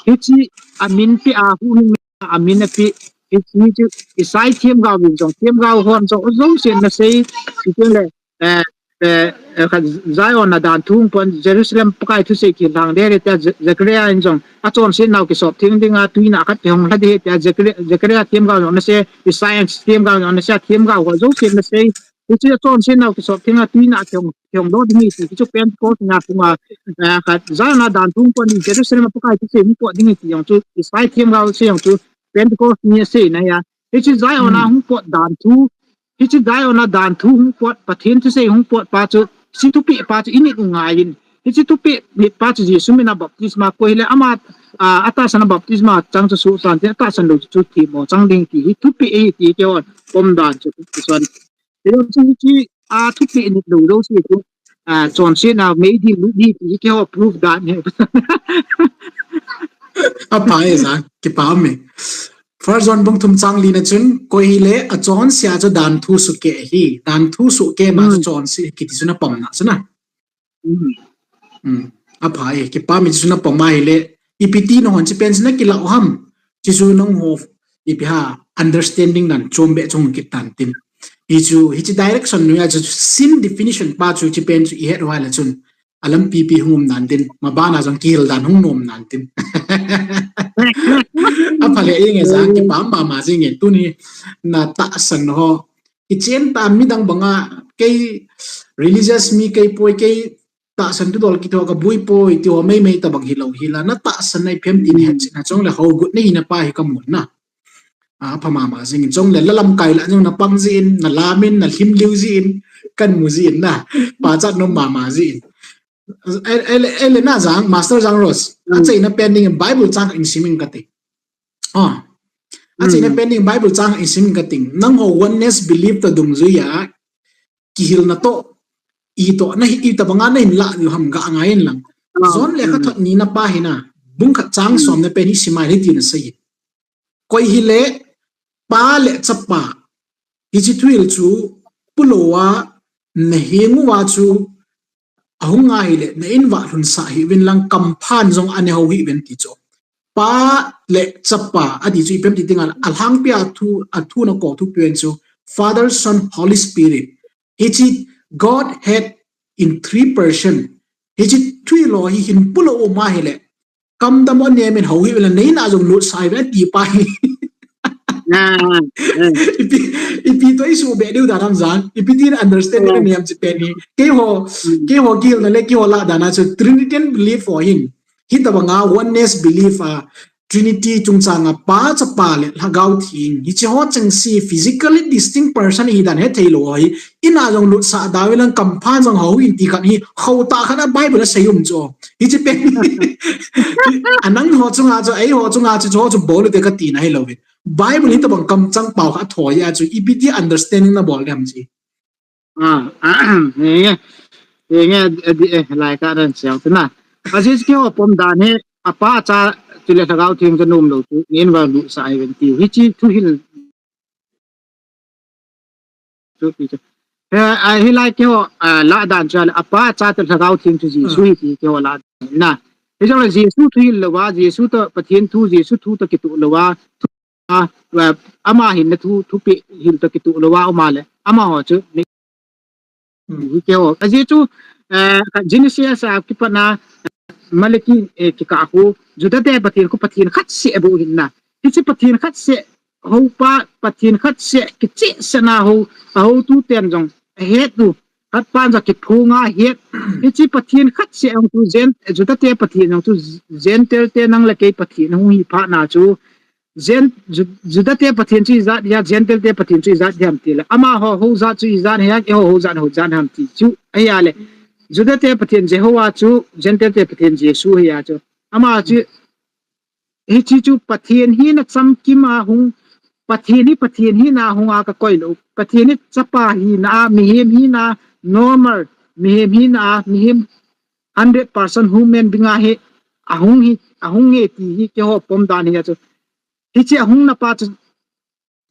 Hiche amin pe a, huhhing a amin ape. Hiche chu Isai themgao in jong, themgao hon jong, jouse in ana sei. Chuteng le, eh, eh, eh, khat Zion a danthu hung pot, Jerusalem Pakai thusei kihil lhang ding ahi tia, Ze-, Zechariah in jong, achonset nau kisop theng dinga, tuinah khat kihong lha ding ahi tia, Zechariah, Zechariah themgao jong ana sei, Isaiah themgao jong ana sei, themgao ho jouse in ana sei. Hiche achonset nau kisop thenga, tuinah kihong, kihong doh ding ahi ti, hichu Pentecost nga sunga, eh, khat Zion a danthu hung pot, Jerusalem a Pakai thusei hung pot ding ahi ti jong chu, Isaiah themgao sei jong chu, Pentecost ni asei na ahi a. Hiche Zion a hung pot danthu, hiche Zion a danthu hung pot, Pathen thusei hung pot pa chu, hiche thupeh pa chu init u ngai in. Hiche thupeh nit pa chu Jesu mina baptisma, koi hile ama, a, atahsan a baptisma chang chu suhchan tin, atahsan lou chu themmo chang ding ti hi thupeh ahi ti keiho pom dan chu, chu son. Keiho chu hiche a thupeh nit lou jouse chu, a, chonsetna meidil lut ding ti hi keiho proof dan ahi. Aphai Jang, kipa me. First John bung thum chang li na chun, koi hile achonse a chu danthu sukeh ahi, danthu sukeh ma chu chonse kiti chu na pomna chu na. Hmm. Aphai, kipa me, chu na pom ahile, ipi ti nahon hiche pen chu na kilah u ham. Hichu nangho ipi ham, understanding dan chom beh chu hung kit tan tin. Hichu, hiche direction noiya chu sin definition pa chu hiche pen chu ihet uva le chun, alampi pi hung um nan tin, maban a jong kihil dan hung nom nan tin. Apha le inge Jang, kipa mama jing e, tuni natahsan ho. Ichen ta midang banga, kei religious mi kei poi, kei tahsan thudol kiti ho kaboi poi, ti ho meimei tabang hilou hila, natahsan na iphem tin hetchetna chule hogut nahi na pa hi kamun na. Apha mama jing in, chule la lamkai lah jong napang jin, nalam in, nalhim liu jin, kamu jin na. Pachat nom mama jin. Ele, ele, ele na Jang, Master Jang Rose. Achaina pen ding Bible chang in sim inge kati. Ah. Achaina pen ding Bible chang in sim inge kati. Nangho oneness belief toh dungjuiya kihilna toh, itoh nahi, itobanga nahin lah diu ham ga ngai in lang. John lekhathot nina pa hi na, bung khat chang somna pen hi simai le tina sei. Koi hile Pa le Chapa, hiche thuhil chu pulou a naheng uva chu ahung ahile, na in vah lhunsah hih uvin lang kamphan jong anehou hih uvin ti chu. Pa le Chapa ati chu ipi ham ti dinga, alhangpia thu, athu na kou thupi uvin chu Father, Son, Holy Spirit. Hiche Godhead in three person. Hiche thuhil ho hi hin pulou um ahile, kamdam u anem in hou hih uvin lang, na in a jong lutsah hih uvin ati pa hi. Ipi, ipi toh isuhbeh diu dan ham Jang. Ipi tin understand na nem hiche pen hi. Keiho, keiho kihilna le keiho lah dan a chu Trinitarian belief ho hin. Hitobanga oneness belief a Trinity chungchanga Pa, Chapa le Lhagao Theng. Hiche ho chengse physically distinct person hi dan hethei lou ho hi. In a jong lutsah da uvin lang kamphan jong hou hih in ti khat hi. Hou tah khat a Bible a sei um chu. Hiche pen. Anang ho chunga chu, eiho chunga chu, chu ho chu bol u te kati na hilou vin. Bible hitobang kamchang pao khat athoi a chu, ipi ti understanding nabol dem chi. Ah, ah, nge, nge, nge, eh, eh, lai ka dan siang tu na. Ajeh chu keiho pom dan hi, Apa, Cha, chule Lhagao Theng chu nom lou chu, na in vah lutsah hih uvin ti. Hiche thuhil chu ti chu. Eh, ah, hilai keiho, ah, lah dan chu le, Apa, Cha toh Lhagao Theng chu Jesu hi ti keiho lah dan na. Hijongle Jesu thuhil louva, Jesu toh Pathen thu, Jesu thu toh kitoh louva, a, a, ama hinna thu, thupeh hil toh kitoh louva um a le, amaho chu, ni, hi keiho. Ajeh chu, eh, Genesis a kipat na, Malaki, eh, kikah khu, Juda te Pathen khu Pathen khat seh bou ahin na. Hiche Pathen khat seh, houpa, Pathen khat seh, kicheh seh na ho, a houtu ten jong, ahet u, khat pan jong kiphong a het. Hiche Pathen khat seh jong chu Gen-, Juda te Pathen jong chu Gentile te nang le kei Pathen hung hi phat na chu, Gen-, Ju-, Juda te Pathen chu ijat hia, Gentile te Pathen chu ijat hiam ti le. Amaho, ho jat chu ijat hia, eiho, ho jat, ho jat hiam ti chu. Ahia le. Juda te Pathen Jehovah chu, Gentile te Pathen Jesu hia chu. Ama chu, hiche chu Pathen hina chamkim a hung, Pathen hi Pathen hina hung a kakoi lou. Pathen hi chapa hina a, mihem hina, normal, mihem hina a, mihem hundred percent human being a hi, ahung hi, ahung e ti hi keiho pom dan hia chu. Hiche ahung na pa chu,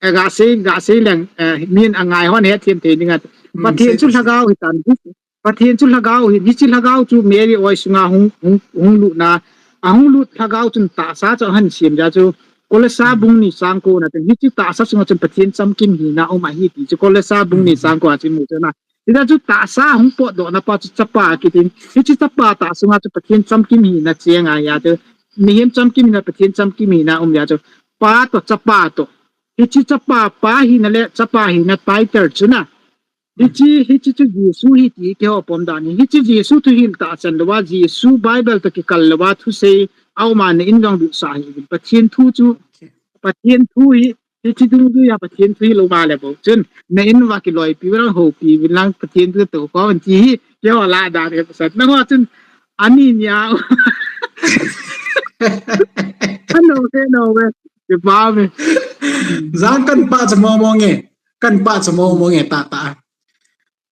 eh, gasei, gasei leng, eh, min angai hon hethem thei dinga. Hmm, Pathen chu lhagao hitan. Pathen chu lhagao hi, hiche lhagao chu Mary oi sunga hung, hung, hung lut na. Ahung lut lhagao chun tahsa chu ahin sem jeh chu. Kolosa bung ni chang ko na ten. Hiche tahsa sunga chun Pathen chamkim hina um ahi ti chu. Kolosa bung ni chang ko a chu imu chu na. Hijeh chu tahsa hung potdoh na pa chu chapa kitin. Hiche chapa tahsa sunga chu Pathen chamkim hina cheng ahi a chu. Mihem chamkim hina, Pathen chamkim hina um jeh chu. Pa toh chapa toh. Hiche chapa pa hina le chapa hina title chu na. Hiche, hiche chu Jesu hi ti keiho pom dan hi. Hiche Jesu thuhil tahsan louva, Jesu Bible toh kikal louva thusei a um a na in jong lut sah hih uvin. Pathen thu chu, Pathen thu hi, hiche dungjuia Pathen thu hilou ma le bou. Chun, na in uva kiloipi uvin lang, houpi uvin lang, Pathen thu toh ko an ti hi, keiho lah dan hi pasal. Nangho chun, ani nia. Ano ke, no ke. Kipa me. Jang kan pa cha mo mo nge. Kan pa cha mo mo nge tata.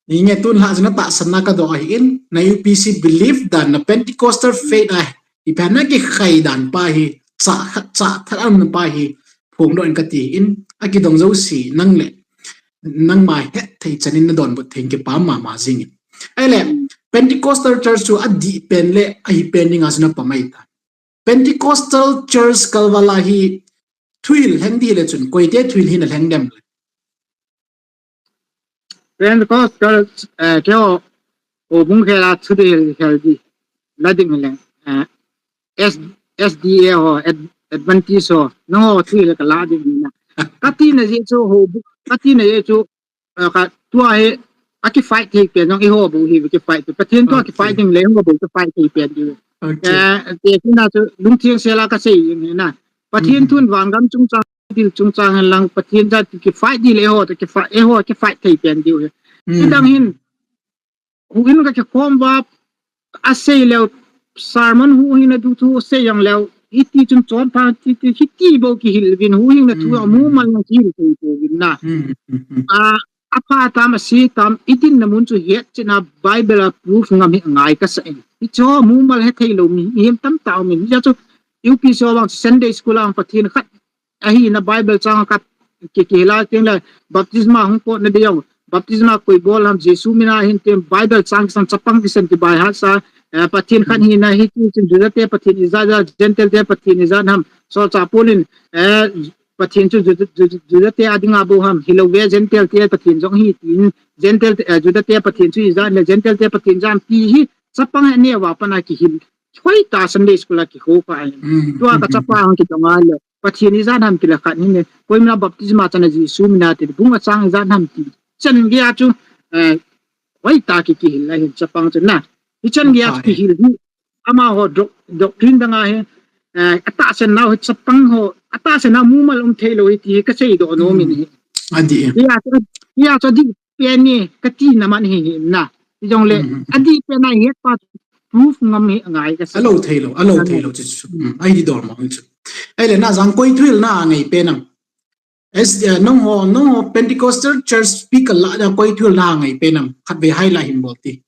Ni nge tun lha jina tahsan na kadoh ahin, na U P C belief dan, na Pentecostal faith a, ipi ham na kikhai dan pa hi, cha khat, cha khat a um na pa hi, phongdoh in kati in, akidong jouse, nang le, nangma hetthei chan in nadonbut thei in kipa mama jing in. Ahile, Pentecostal church chu adih pen le, ahi pen dinga chu na pha mai ta. Pentecostal church kalval a hi, thuhil lheng ding le chun, koite thuhil hi na lheng dem le. Pentecostal, eh, keiho, houbung khel a thuhil khel ding, la ding le, eh, S-, S D A ho, Ad-, Adventist ho, nangho thuhil ka la ding na. Kati na jeh chu houbung, kati na jeh chu, eh, ka, tua hi, akifight thei pen jong eiho bou hi, kifight thei. Pathen tua kifight ding le, eiho bou kifight thei pen ding. Eh, te kina chu, lungtheng sel a kasei jing hi na. Pathen thun vangam chungchang, thil chungchang hen lang, Pathen jat kifight ding le eiho, kifight, eiho, kifight thei pen ding hi. Hidang hin, huhhing ka kikhom uva, asei leu, sermon huhhing na thu asei jong leu, hiti chun chonpha, ti, ti, hiti bou kihil uvin, huhhing na thu amumal na kihil thei pouvin na. A, apha tam, ase tam, idin na mun chu het cheh na Bible a proof ngam hi angai kasa in. Hicho amumal hethei lou mi, mihem tamtah um in. Hijeh chu U P C ho vang Sunday school a Pathen khat ahina Bible chang khat ki, kihil a teng le baptisma hung potna ding jong, baptisma koi bol ham, Jesu min a hin tin Bible chang kisan, chapang kisan kibaihat sa, eh, Pathen khat hina hi ti chun Juda te Pathen ijat, Gentile te Pathen ijat ham, solchah Paul in, eh, Pathen chu Juda, Juda, Juda te a dinga bou ham, hilou ve Gentile te Pathen jong ahi tin, Gentile te, eh, Juda te Pathen chu ijat le Gentile te Pathen ijat ham ti hi chapang aneo a pat a kihil. Hoitah Sunday school a kikho kha ahi. Tua ka chapa hung kidong a le. Pathen ijat ham ti le khat hin le. Koima baptisma chan a Jesu min a ti bung a chang ijat ham ti. Chan gei a chu, eh, hoitah ki, kihil ahin chapang chu na. Hichan gei a chu kihil hi. Amaho doc-, doctrine dang a hi. Eh, atahsan nau hi chapang ho. Atahsan nau mumal um thei lou hi ti hi kasei doh nom in hi. Adih. Hia chu, hia chu adih pen e, kati na man hi hi na. Hijongle, adih pen a het pa proof ngam hi angai kasa. Alou thei lou, alou thei lou chu chu. Ahi dol mo chu. Ahile na jang koi thuhil na ngai pen am. As, eh, nangho, nangho Pentecostal church speaker lah a koi thuhil na ngai pen am. Khatvei highlight hin bol ti.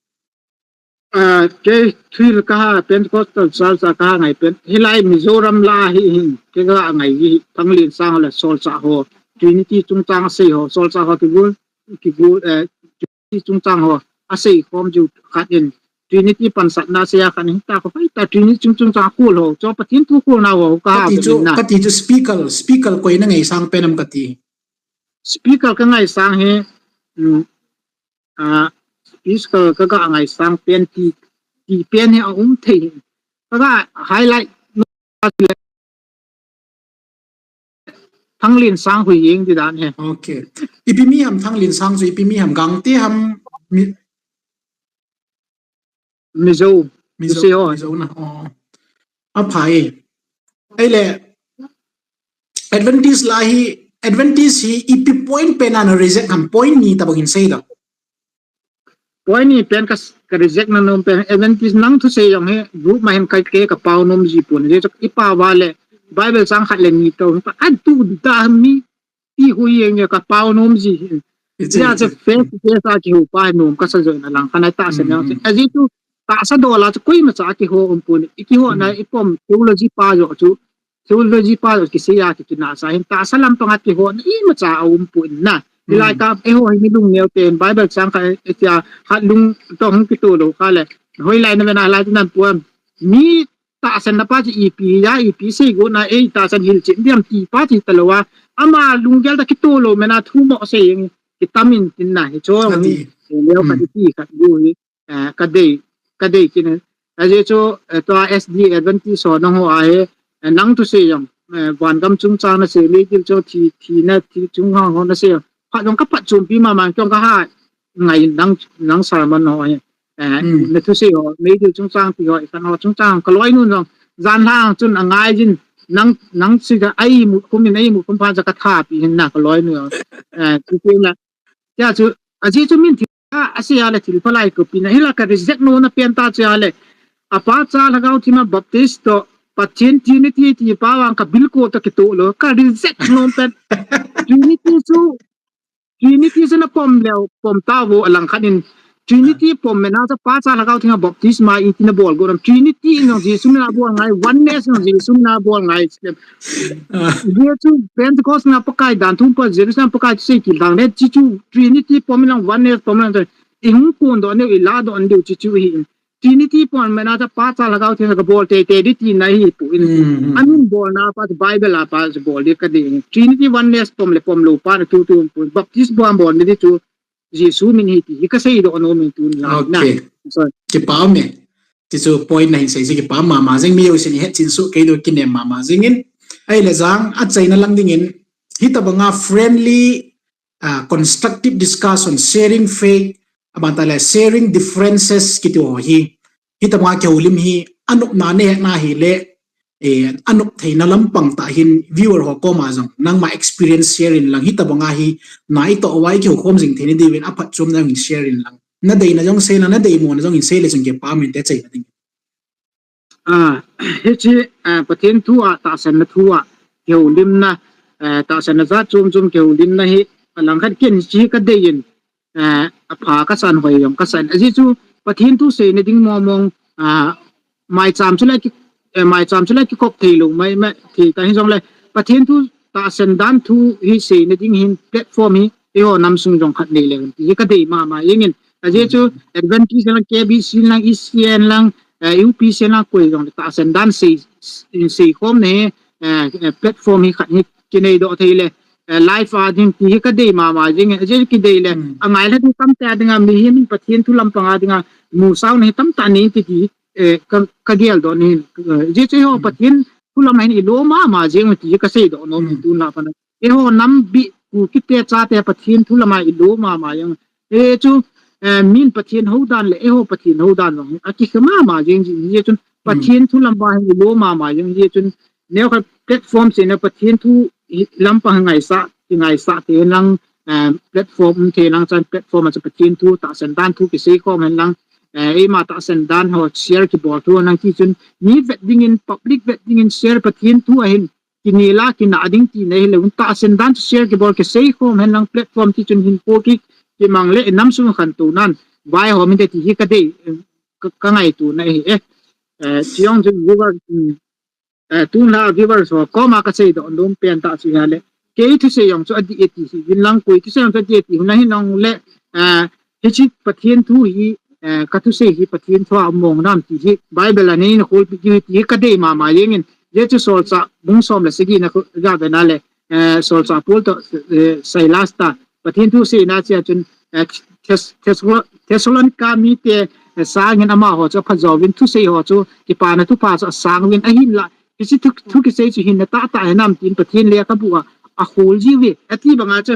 Ah, kei thuhil kaha Pentecostal church a kaha ngai pen. Hilai Mizoram lah a hi hin. Kei kaha ngai hi Thanglinsang le solchah ho. Trinity chungchang asei ho. Solchah ho kigul, kigul, eh, Trinity chungchang ho. Asei khom jiu khat in. Trinity pansatna asei a khat in. Hita kho, hita Trinity chung chungchang khol ho. Cho Pathen thu kholna ho. Kaha kati chu, kati chu speaker, speaker koi na ngaisang pen am kati. Speaker ka ngaisang hi, um, ah, speaker ka, ka ngaisang pen ti, ti pen hi aum thei. Kaga highlight Thanglinsang Huiying ti dan hi. Okay. Ipi mi ham Thanglinsang chu, ipi mi ham, Gangte ham, mi, Mizo. Mizo, Mizo ho. Mizo na. Oh. Aphai. Ahile, Adventist la hi, Adventist hi ipi point pen a na reject ham, point ni tabang hin sei lo. Point ni pen ka, ka reject na nom pen, Adventist nang thusei jong hi, group ma hin kai ke ka pao nom ji pon, je chak i pa va le, Bible chang khat le ni to, pa an tu da mi, i hu yeng ya ka pao nom ji. Ichi, ja ichi. Che face to face a kiho pa nom ka sa jo na lang, kana ta sa na. Mm, mm. Aji tu, ta sa do la chu koima cha kiho um pon, i kiho na, mm, i pom theology pa jo chu, theology pa kisei a ki kina sa hin tahsa lampang a kiho na imacha a um pon na. Hilai, hmm, ka eiho hi mi lungneo ten Bible chang kha, eh, tia khat lung to hung kito lo kha le. Hoilai na vena lai nan puan. Mi tahsan na pa chi ipi ya ipi sei go na ei tahsan hil chin diam ti pa chi ta lo a. Ama lunggel ta kito lo mena thu mo sei ing kitamin tin na hi cho. Ati. Leo ka, hmm, ti khat du hi. Eh, ka dei, ka dei kit in. Ajeh chu, eh, tua S D A Adventist ho nangho a hi, eh, nang thusei jong, eh, vangam chungchang nasei, meidil chu thi, thina, thi chungchang ho nasei jong. Phat jong ka phatchompi mama, jong ka ha ngai nang, nang sermon ho hi. Eh, hmm, na thusei ho, meidil chungchang ti ho, i khan ho chungchang, ka loinu jong, jan lang chun angai jin, nang, nang sei ja, a imut khum in, a imut khum pha ja ka thapi hin na, ka loinu jong. Eh, ti ti na. Tia chu, ajeh chu min thi a, asei a le thil phalai ko pi na, hila ka reject nom na pen ta chu a le. Apa Cha Lhagao Theng a Baptist to, Pathen Trinity ti pa vang ka bilko to kito lo, ka reject nom pen. Trinity chu, Trinity chu na pom leo, pom ta vo alang khat in. Trinity pom mena cha Pa Cha Lhagao Theng a baptisma i ti na bol go ram. Trinity in jong Jesu min a bol ngai, oneness in jong Jesu min a bol ngai. Ah. Jesu Pentecost na Pakai dan thum pa Jerusalem Pakai sei kil dang le, chi chu Trinity pom lang, oneness pom lang, i hung kun do ne, i la do an diu chi chu hi. Trinity pom mena cha Pa Cha Lhagao Theng ka bol te te di ti na hi pu in. Mm, mm. Amin bol na pa Bible a pa bol di ka di. Trinity oneness pom le pom lo pa na tu tu pu. Baptist bol bol ni di chu Jesu min hi ti hi ka sei do no min tun la na. Okay. So. Kipa me. Ti chu point na hin sei si kipa mama jing mi yo sin het chin su kei do kinem mama jing in. Ahile jang a chaina lang ding in. Hitabanga friendly, ah, constructive discussion, sharing faith, abang ta le sharing differences kiti ho hi. Hitabanga kihoulim hi anop na ne na hi le, eh, anop theina lampang ta hin viewer ho koma jong nangma experience share in lang hitabanga hi na i to wai kihou khom jing theina diuvin aphatchomna jong share in lang. Na deina jong sei lang, na deimo na jong in sei le chun kipa min te chaina ding. Ah, hichi, ah, Pathen thu a, tahsanna thu a, kihoulimna, eh, tahsanna jat chom chom kihoulimna hi, alang khat ken chi ka dei in, eh, apha ka san hoi jong ka san. Ajeh chu Pathen thu seina ding mong mong, ah, maicham chu le ki, eh, maicham chu le kikop thei lo, mai, mai, thei ta hi jong le, Pathen thu tahsan dan thu hi seina ding hin platform hi, eiho nam sung jong khat nei le, ti hi ka dei mama jing in. Ajeh chu Adventist lang, K B C lang, E C N lang, eh, U P C lang koi jong le tahsan dan sei, sei khom ne, eh, eh, platform hi khat hi kinei do thei le, eh, live a ding ti hi ka dei mama jing, eh, je ki dei le, hmm, angai le ding tam te a ding a mi hi min Pathen thu lampang a ding a mu sau ne tam ta ne ti ti, eh, ka, ka gel do ne, eh, je che ho, hmm, Pathen thu lam a hin i lo mama jing ti hi ka sei do no, hmm, tu na pa na. Eiho nam bi ku kite chate Pathen thu lam a i lo mama jing. E chu, eh, min Pathen hou dan le, eiho Pathen hou dan jong, a ki khama ma jing jing, je chun, hmm, Pathen thu lam ba hi lo mama jing, je chun, neo khat platform seina Pathen thu hi lam pa ngaisa, ki ngaisa te lang, eh, platform te lang chan platform a chu Pathen thu tahsan dan thu kisei khom hen lang, eh, eima tahsan dan ho share kibol thu lang ti chun, mi vet ding in, public vet ding in share Pathen thu a hin, kinel a, kina ding ti nei le, un tahsan dan chu share kibol kisei khom hen lang platform ti chun hin po ki, kimang le, nam sung khantou nan, vai ho min te ti hi ka dei, ka, ka ngaito na hi, eh. Eh, chiong chu viewer, mm, eh, tun la viewer ho koma ka sei do nom pen ta chu ya le. Kei thusei jong chu adih e ti hi, vin lang koi thusei jong chu adih e ti, hun a hin ong le, eh, hichi Pathen thu hi, eh, ka thusei hi Pathen thu a mong nam ti hi, Bible a nei na khol pi ti hi ka dei mama jing in, je chu Solchah bung som le sagi na khu, ja ve na le, eh, Solchah Paul to, eh, Silas ta, Pathen thu seina chia chun, eh, Thes-, Thessalo-, Thessalonica mi te, asang in amaho chu aphajo uvin, thusei ho chu kipana thupha chu asang uvin, ahinla hiche thu, thu kisei chu hinna tahtah hinam tin Pathen lekhabu a ahol jiuve. Ati banga chu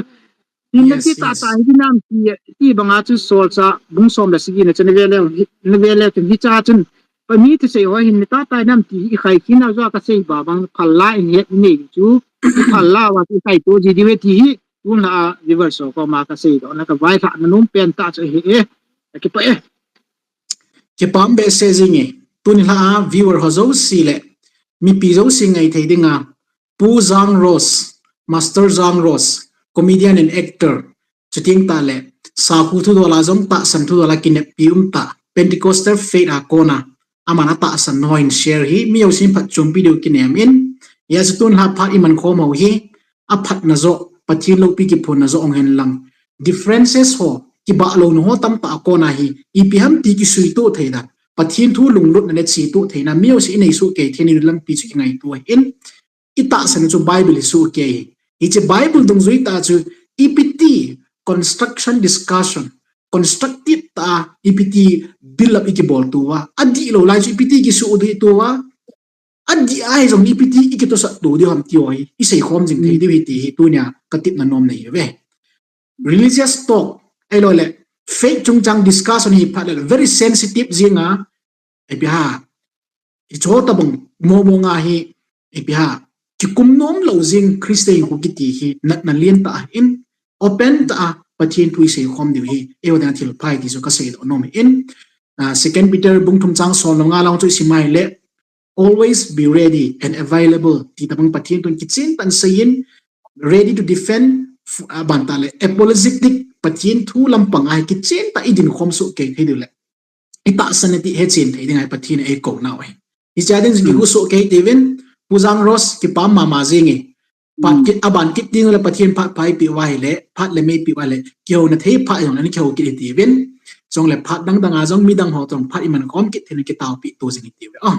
hinna tahtah hinam ti, ti banga chu Solchah bung som le sagi na chu nave le, nave le chun hicha chun pa mi thusei ho hinna tahtah hinam ti hi ikhai kit nau joh kasei ba bang phalla in het nei chu, phalla uva chu ikhai to ji diuve ti hi tunlha a viewers ho koma kasei doh na kavailhah na nom pen tah chu ahi e. Akipah e. Kipah behseh jing e. Tunlha a viewer ho jouse le mipi jouse ngai thei dinga Pu Jang Rose, Master Jang Rose, comedian and actor, chuteng tah le sakhu thudol a jong tahsan thudol a kineppi umtah, Pentecostal faith a kona aman atahsan ho in share hi mi jousen phatchompi diu kinem in, hijeh chun tunlha phat iman khom ho hi aphatna joh, Pathen loupi kiphonna joh ong hen lang, differences ho, kibah louna ho tamtah a kona hi ipi ham ti kisuitoh thei dan, Pathen thu lunglutna le chetoh theina mi jouse inei soh kei thei diu lampi chu kingaito in, itahsan chu Bible hi soh kei hi. Hiche Bible dungjui tah chu ipi ti construction discussion, constructive tah a ipi ti build up ikibol tou va, adihlou lai chu ipi ti kisuhdih tou va, adih ahi jong ipi ti ikitosah tou diu ham ti ho hi isei khom jing thei diu hi ti hi tunia katepna nom ahi uve. Religious talk, ahilou le faith chungchang discussion hi phat le very sensitive jing a, ipi ham, hiche ho tobang momo nga hi, ipi ham, kikum nom lou jing Christian hinkho kiti hi natna lentah in, open tah a Pathen thu isei khom diu hi eiho dinga thil pha ahi ti chu kasei doh nom in. Ah, Second Peter bung thum chang som le nga lang chu isim a ahile, always be ready and available ti tobang Pathen thun kichen tah in asei in, ready to defend, f-, aban tah le apologetic, Pathen thu lampang a hi kichen tah a idin khom soh kei thei diu le itahsan iti hechen thei dinga hi Pathen in eikou nau ahi. Hiche a ding jong kihuhsoh kei tiuvin, Pu Jang Rose, kipah mama jing e. Phat kit, aban kit ding le Pathen phat pha eipeh uva ahile, phat le mei eipeh uva ahile, kihouna thei phat jong le kihou kit hitiuvin. Chule phat dang dang a jong midang ho toh phat iman khom kit thei in kitaopeh to jing hitiuve. Ah.